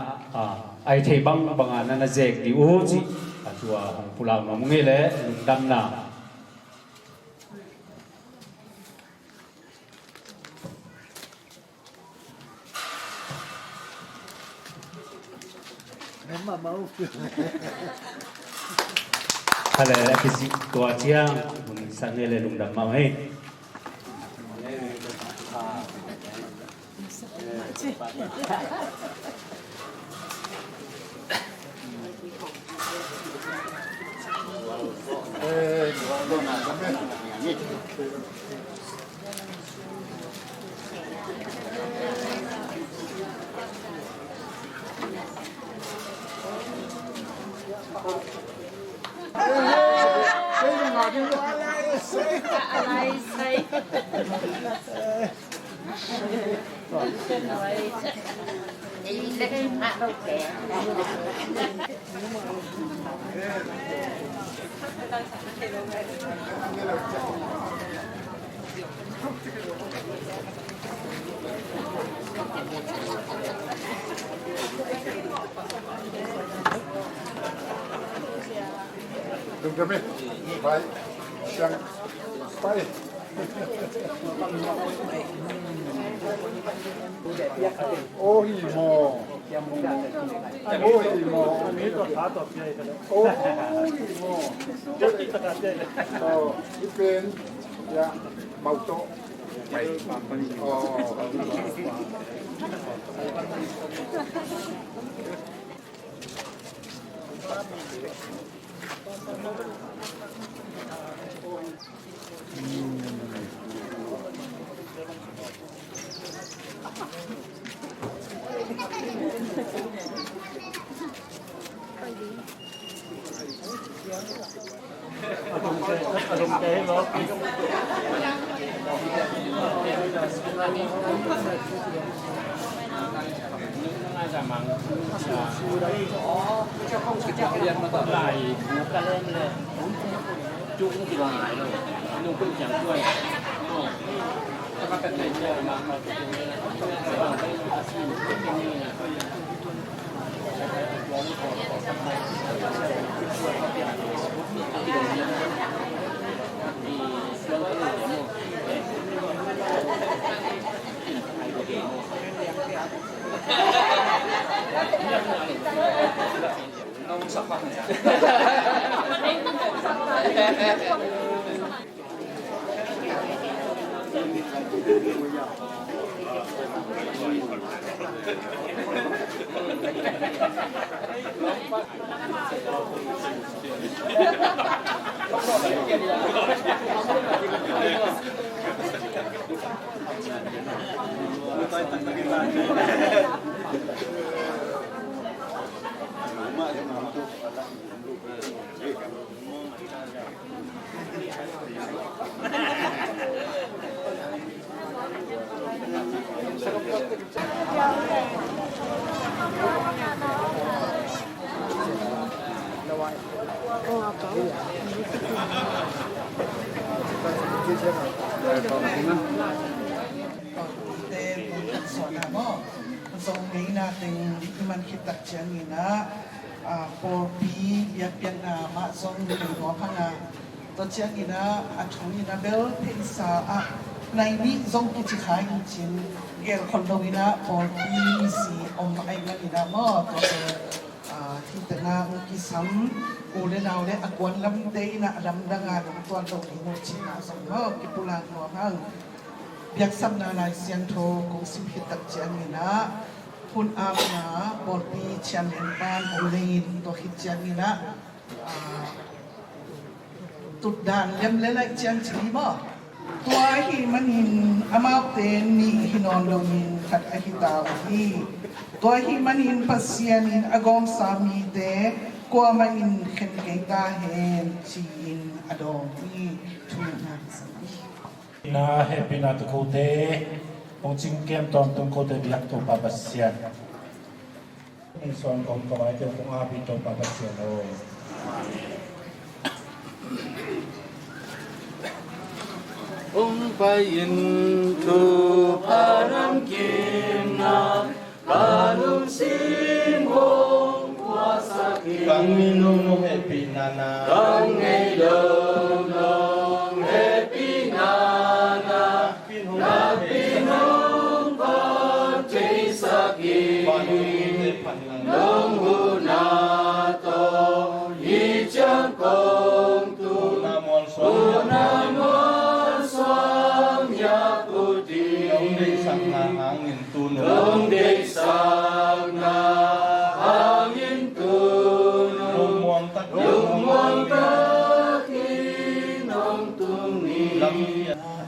a hih theih bangbang a na na zek dih uh cih a tua hong pulak nuam ung ei le lungdamna Hale, a kisik tua ciang hun sang ngei le lungdam mah hi. Lungdam hi. Pai. Siang. Pai. Aw hi maw. Aw hi maw. Aw hi maw. Aw, hi pen. Ya, mau tawh. Aw. Zong ngeina teng i man khit tak ciangin ah, ah, pawlpi biakpiakna mah zong nei nuam hang a, tua ciangin ah, a thu in ah bel pheisa ah nai nih zong kici kha in cin, gel khol lo in ah pawlpi misi om ahih manin ah maw, tua bel, ah, hih teng ah hong kisam u le nau le a kuan lamte in ah a lamdang a lungtuan lo ding uh cihna zong maw kipulak nuam hang. Biaksapna Lai Siangtho kong sim khit tak ciangin ah, hun apna pawlpi chairman pan om lei in, tua khit ciangin ah, ah, tutdan lem le laih ciang ci hi maw? Tua ahih manin amaute nih hi nawn loin khat ahi ta uh hi. Tua ahih manin Pasian in a gawmsa mite kuamah in khen kei ta hen ci-in a dawng hi. Thu na hi. Na hehpihna tawh kote hong cingkem tawntung kote biak Topa Pasian. Hong suan kong kawai te hong api Topa Pasian aw. Hong pai in Topa ram kim na Ka lungsim hong puaksak hi. Ka ngei nungnung hehpihna na. Ka ngei nungnung hehpihna na. Nakpi nung hong theisak hi. Nong huhna Tuna mual suang, tuna mual suang ya puti. Nong deihsakna hangin tunu. Nong deihsakna hangin tunu. Lungmuang tak, lungmuang tak in hong tung ni. Lampi a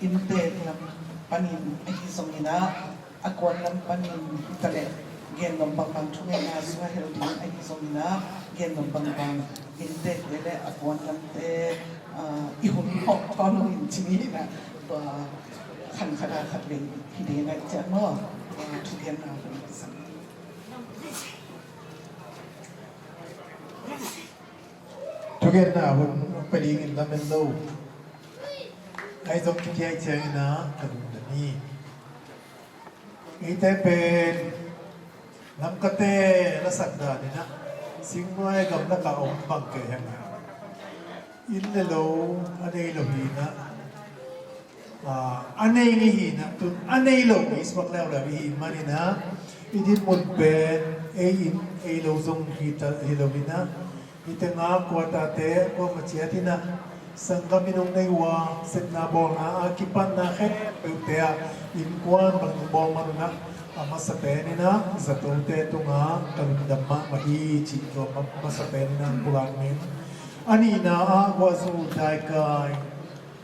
inntek lam panin ahi zongin ah, a kuan lam panin hi ta leh, gen nuam bangbang thungetna sungah hel ding ahi zongin ah, gen nuam bangbang inntekte le a kuan lamte, ah, i hun hawk thawn lo in ci ni in ah, tua khan khat ah khat vei hi ding a i ciah maw, tua thugenna hun i sang. Thugenna hun pe dingin lamen lo. Ahi zong kikhiai ciangin ah ka lungdam hi. Eite pen Lamkate lasak danin ah singnuai gamlakah om bang kei hang a, inn le lo a nei lo hi in ah, a, a nei ngei hi in ah, tun a nei lo ngei suak leuleu i hih manin ah, i dinmun pen ei inn ei lo zong hi ta, hi lo in ah, hi tengah kuatate kuamah ciat in ah, sanggam in hong nei uh a, sepna bawlna a kipatna khempeuhte ah innkuan bangin bawl man un ah, a masa pen in ah zatote tungah ka lungdam mahmah hi cih tua ma-, masa pen in ah pulak ning. A nihna ah guahzu daikai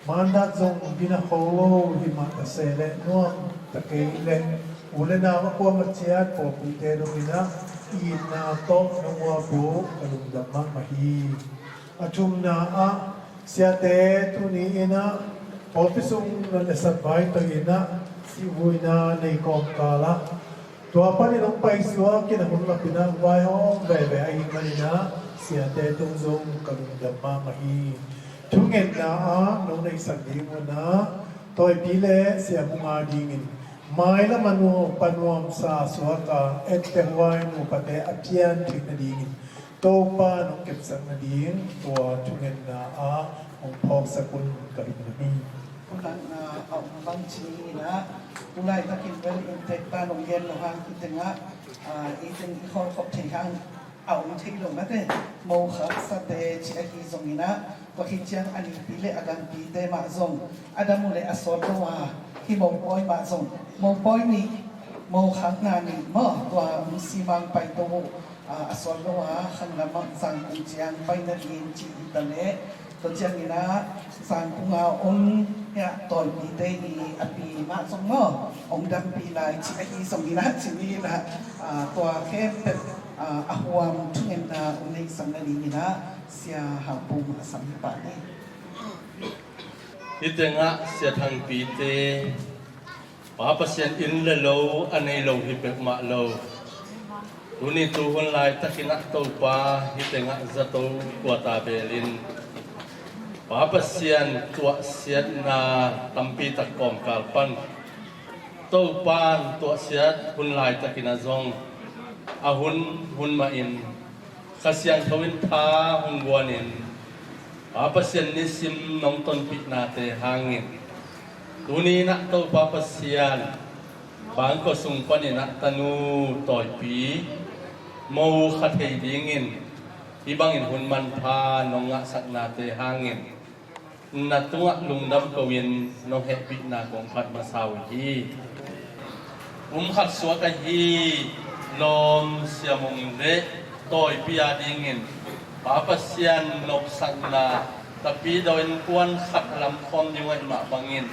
mandat zong gina kho lo hi mah ta se leh, nuam ta kei leh, u le nau a kuamah ciat pawlpite dongin ah itna tawh na muap uh ka lungdam mahmah hi. A thumna ah siate tuni in ah pawlpi sung na lesat vai tawh in ah sihvuina nei kawmkal ah, tua panin hong paisuak in a hun lapin ah vaihawm veve ahih manin ah siate tung zong ka lungdam mahmah hi. Thungetna ah nong neihsak ding un ah, tawipi le siamunga dingin mailam a nuam, panuamsa suak a, ette huai nupate a pian theih nadingin Topa nong kepsak nading tua thungetna ah hong phawksak un ka lungdam hi. Pulakna a om bang ci ni in ah, tu laitakin bel inntek ta nong gen lo hang hi tengah, ah, i teng i khawlkhop thei hang a om thei lo mate, mo khaksate ci ahi zongin ah, tua khit ciang a lipi le a ganpite mah zong a dam uh le a sawt lo a, hi mopawi mah zong mopawi nih, mo khakna nih maw, tua hong simang paito uh, a, a sawt lo a, khan lamah Zangkung ciang pai nading ci hi ta leh, tua ciangin ah Zangkung a om hiah tawipite i a pi mah zong maw, hong dampih lai ci ahi zongin ah ci ni in ah, a, tua khempeuh, a, a huam thungetna hong neihsak nadingin ah Sia Hau Pum a sam hi pah ni. Hi tengah Sia Thangpite, Pa Pasian inn le lo a nei lo hi peuhmah lo. Tuni tu hun laitakin ah Topa hi tengah zato kuata belin Pa Pasian tuahsiatna tampi tak kawmkal pan Topa tuahsiat hun laitakin ah zong a hun hun mahin Kha Siangtho in tha hong guanin Pa Pasian nisim nong tonpihnate hangin tuni in ah Topa Pasian bangkua sung panin ah tanu tawipi mo kha thei dingin hih bangin hun manpha nong ngahsaknate hangin na tungah lungdam ko-in nong hehpihna kong phat masa uh hi. Kum khat suak ahi lawm siamung le tawipi a dingin Pa Pasian nopsakna, tapidaw innkuan khat a lamkhawm ding uh ahih mah bangin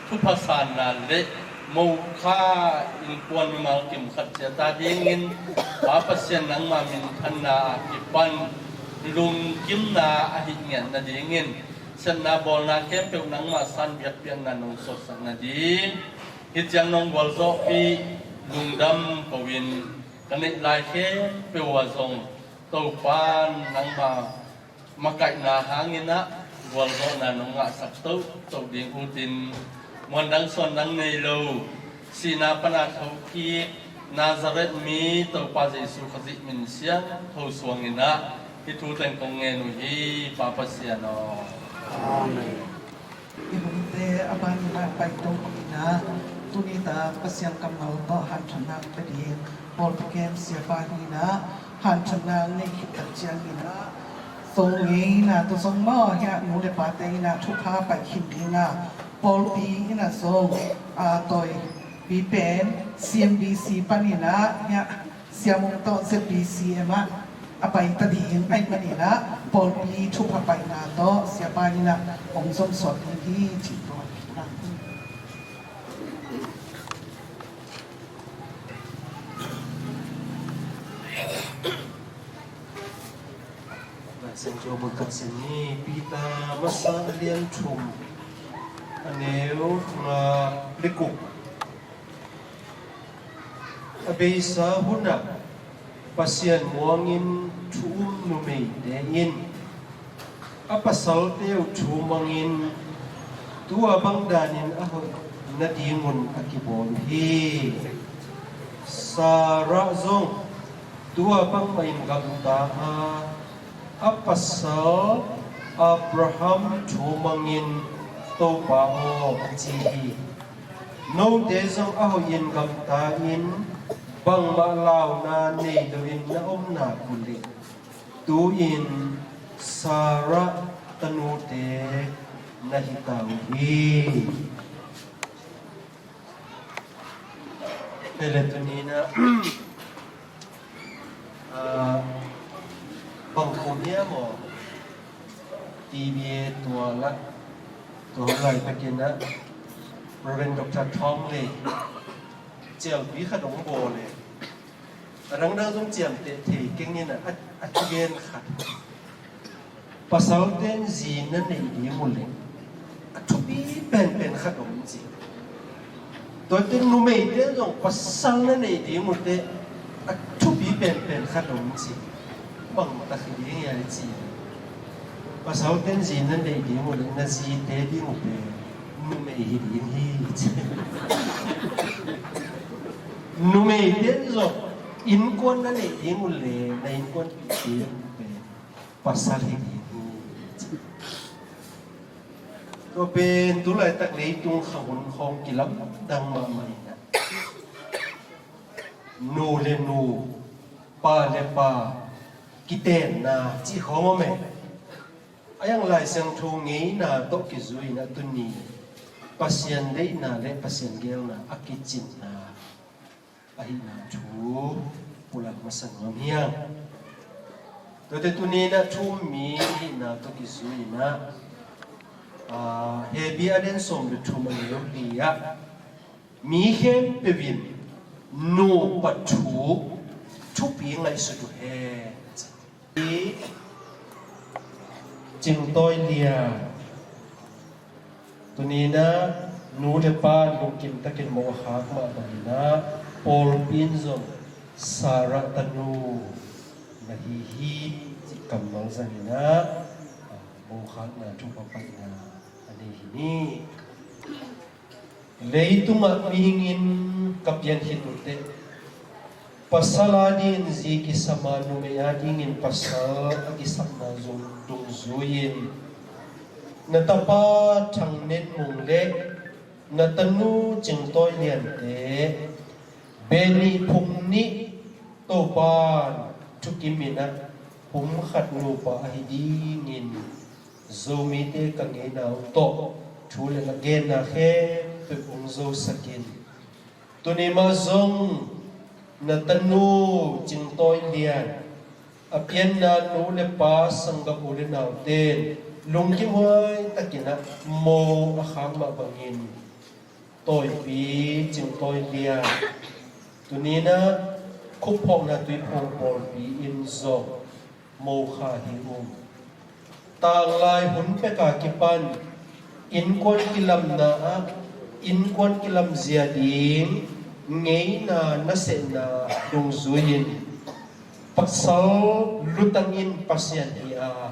thupha sanna le mo kha innkuan mimal kim khat ciat a dingin Pa Pasian nangma minthanna a kipan lungkimna a hih ngiat nadingin sepna bawlna khempeuh nangma san biakpiakna nong sawtsak nading, hih ciang nong gualzawhpih lungdam ko-in ka neih lai khempeuh ah zong Topa nangma makaihna hangin ah gualzawhna nong ngahsak tohtoh ding utin, muandang suandang nei lo, sihna pana thokik Nazareth mi Topa Jesu Khazih min siangtho suangin ah hih thu teng kong ngen uh hi, Pa Pasian aw. Amen. I lungte a ban in ah paito in ah, tuni ta Pasian kammal tawh hanthotna pe ding pawlpi kem siapa hi in ah, hanthotna nei khit tak ciangin ah Song ngeina tawh zong maw, hiah nu le pate in ah thupha pai khin ding a, pawlpi in ah zong, a, tawipi pen C M B C panin ah hiah Sia Mung tawh Z B C M ah a pai ta ding ahih manin ah pawlpi thupha paina tawh siapa in ah hong zom suak ding hi cih tua. Lai Siangtho mun khat sim ni. Peter masa a lian thum, a neu nga le guk. A beisa hunah Pasian muangin thu um numeite in a pasalte uh thu mangin tua bang danin a hoih nadingun a kibawl uh hi. Sarah zong tua bangmahin gamta a, a pasal Abraham thu mangin, "Topa aw," a ci hi. Note zong a hoihin gamta in bangmah launa nei loin na om nak uh leh, tu-in Sarah tanute na hi ta uh hi. Hei le tuni-in ah, ah, bang kum hiam aw? T V a tua lah, tua laitakin ah Reverend Doctor Thawng le cialpi khat hong bawl le, a dangdang zong ciamteh thei keng in ah, a, a thugen khat. Pasalte in zi na neih ding uh leh a thupi penpen khat om ci. Tuate numeite in zong pasal na neih ding uh teh a thupi penpen khat om ci. Bang tak hi ding hia i ci. Pasalte in zi na neih ding uh leh na zite ding uh pen numei hi ding hi ci. Numeite in zong innkuan na neih ding uh leh na innkuanpihte ding uh pen pasal hi ding hi. Tua pen tu laitak leitung kha hun khawng kilamdang mahmah in ah, nu le nu, pa le pa kitenna cih khawng om e. A yang Lai Siangtho ngeina tawh kizui in ah tuni Pasian deihna le Pasian geelna a kicinna ahihna thu pulak masa nuam hi hang. Tuate tuni in ah thu um mi ahihna tawh kizui in ah, aa, Hebru a lian sawm le thum, a neu li ah, mi khempeuh in nupa thu thupi ngaihsut uh hen. Cingtawi lian. Tuni in ah nu le pa in lungkim takin mo a khak mah bangin ah pawlpi in zong Sarah tanu na hi hi cih kammal zangin ah mo khakna thupha paina a nei hi ni. Leitungah mihing in ka pian khit uh teh, pasal adingin zi kisam a, numei adingin pasal a kisapna zong dungzui-in na tapa Thang Nen Mung le na tanu Cingtawi Liante, Beh Nih Phung Nih, Topa'n thukim in ah pumkhat nupa ahi dingin Zomite ka ngeina uh tawh thu le la genna khempeuh hong zosak in. Tuni mah zong na tanu Cingtawi Lian, a pianna nu le pa sanggam u le naute in lungkimhuai takin ah mo a khak mah bangin Tawipi Cingtawi Lian, tuni in ah Khup Phawkna Tuiphum Pawlpi in zong mo kha hi ung. Tanglai hun pek a kipan innkuan kilamna ah innkuan kilamzia ding ngeina nasepna dungzui-in, pasal lutang in Pasian hi a,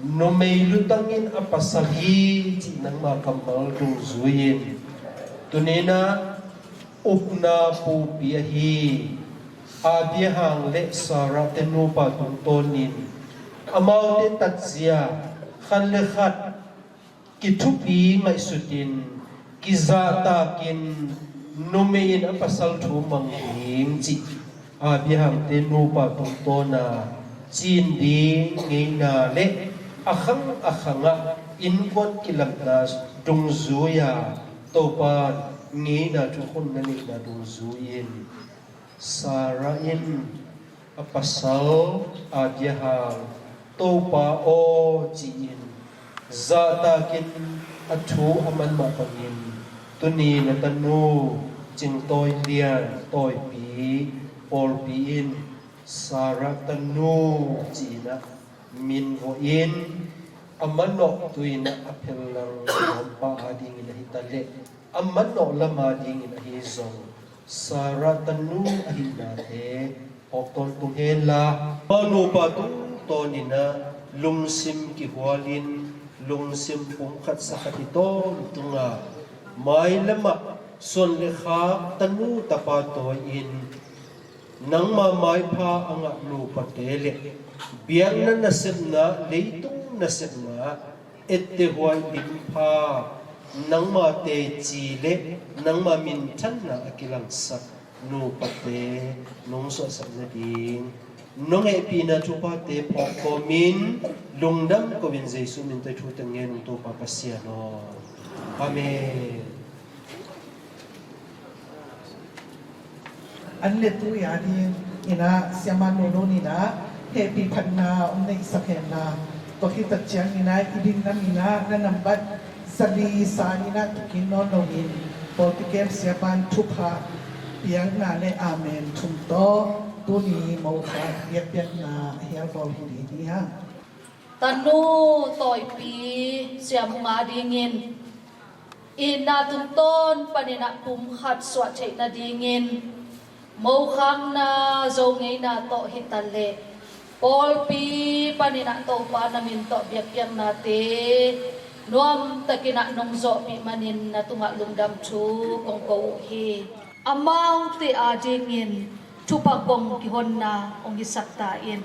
numei lutang in a pasal hi cih nangma kammal dungzui-in, tuni in ah upna pupi ahi Abraham le Sarah te nupa tungtawnin amaute tatzia khat le khat kithupi ngaihsutin kizahtakin numei in a pasal thu mang ding cih Abraham te nupa tungtawna Cin ding ngeina le a khang a khangah innkuan kilamna dungzui-a Topa ngeina thukhun na neihna dungzui-in Sarah in a pasal Abraham Topa aw ci-in zahtakin a thu a man mah bangin tuni na tanu Cingtawi Lian tawipi pawlpi in Sarah tanu ci-in ah min vawhin a manawh tuinah a phellang nuampa adingin ahi taleh a manawh lam adingin ahi zong Sarah tanu ahihnate hawk tawntung henla, pa nupa tungtawninah lungsim kihualin lungsim pumkhat sakhat hi tawntunga mailamah suan le khak tanu tapa tawi-in nangma maipha a ngah nupate le biakna nasepna leitung nasepna ettehhuai limpha nangma teci le nangma minthanna a kilangsak nupate nong suahsak nading nong hehpihna thuphate phawk kawmin lungdam ko-in Jesu min tawh thu teng ngen ung Topa Pasian aw. Amen. An le tui a ding inah siamah nunu ninah hehpih phatna om neihsak henla, tua khit tak cianginah i ding nam inah na nambat zali sa inah tukin nawn loin pawlpi kem siapan thupha piakna le amen thum tawh tuni mokhak biakpiakna a hial bawl hi ding hi hang. Tanu tawipi siamung adingin itna tungtawn paninah pumkhat suah theih nadingin mokhakna zo ngeina tawh hi taleh pawlpi paninah Topa na min tawh biakpiaknate nuamtakinah nong zawhpih manin na tungah lungdam thu kong ko uh hi. Amaute adingin thupha kong kihonna hong hisak ta in.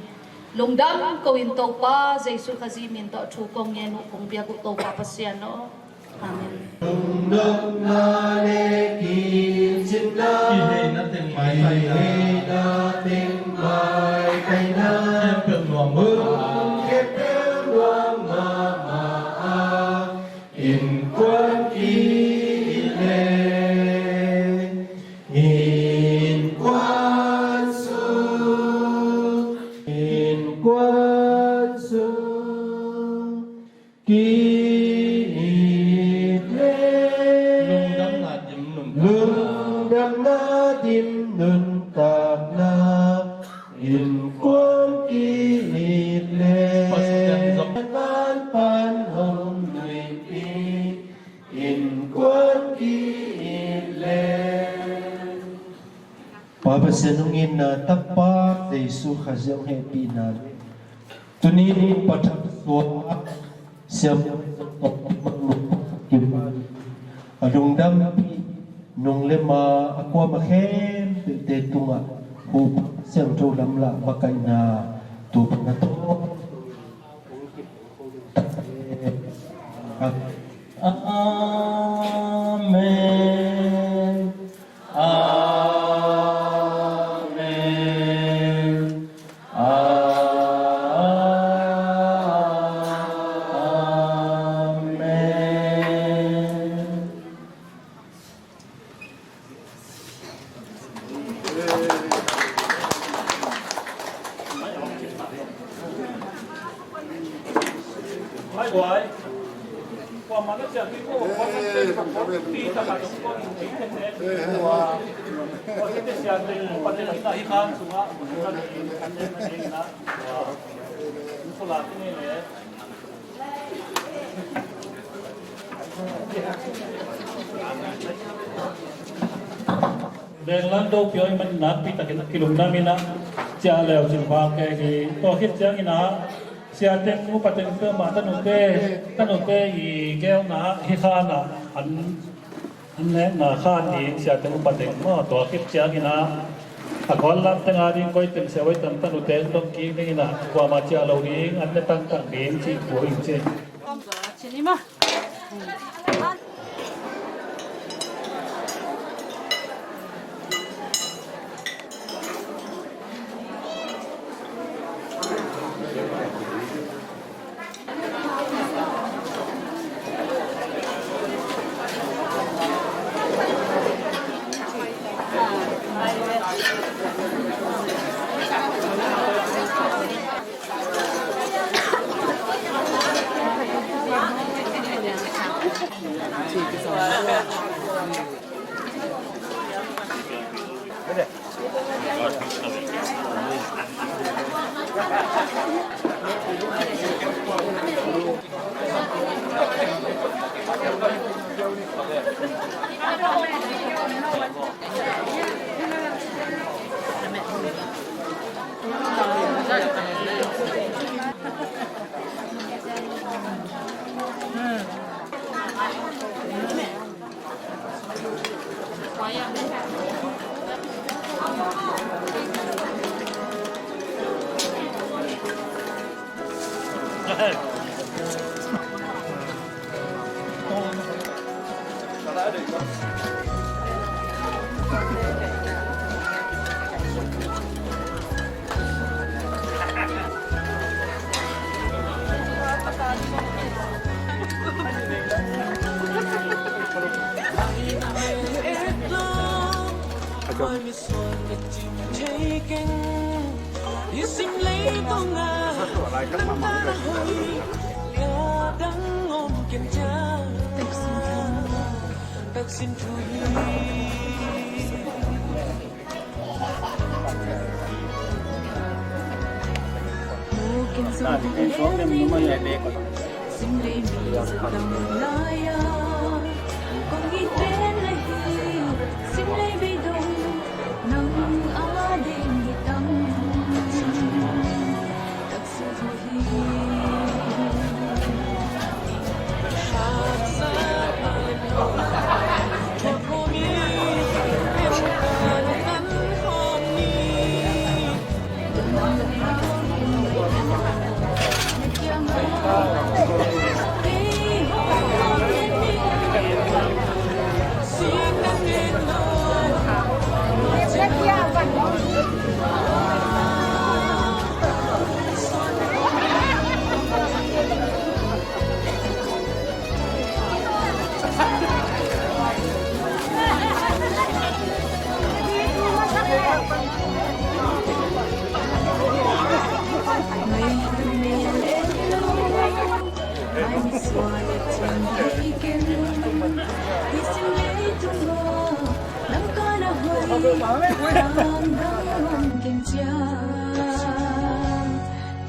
Lungdam ko-in Topa Jesu Khazih min tawh thu kong ngen uh kong biak uh Topa Pasian aw. Amen. Lungnopna le kicinna, kiheina teng maitaina, kiheina teng maitaina, khempeuh nuam mahmah, khempeuh nuam mahmah a, innkuan ki-it le, innkuan sung, innkuan sung ki-it le, lungdamna dim nuntakna, lungdamna dim nuntakna, innkuan ki-it le, Pasian zong man pan hong nuihpih, innkuan ki-it le. Pa Pasian hong itna, Tapa Jesu Khazih hong hehpihna le tuni ni pathak suak siam a lungdampih nung le ma a kuama khempeuhte tungah huhpa siangtho lamlah makaihna tupa na tawh. Amen. Amen. Amen. Venglam dopi aw i man nakpi takin a kilungdam inah ciah leu cin vak kei hi. Tua khit ciangin ah siateng upateng peuhmah tanute, tanute i gelna ah hih khan ah an, an nekna khan ding siateng upateng maw, tua khit ciangin ah a kawl lam teng a ding koi teng sia, koi teng tanute an dong kik ding inah kuamah ciah lo ding, an ne tangtang ding cih thu in ci.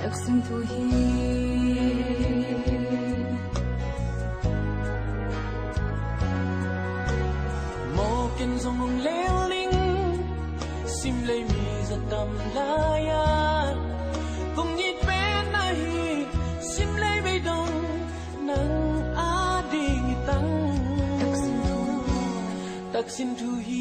Taksim thu hi. Mawk in zong hong leu ning, simlei mi za tam lai-a kong it pen ahi, simlei beidong nang ading hi tang. Taksim thu hi.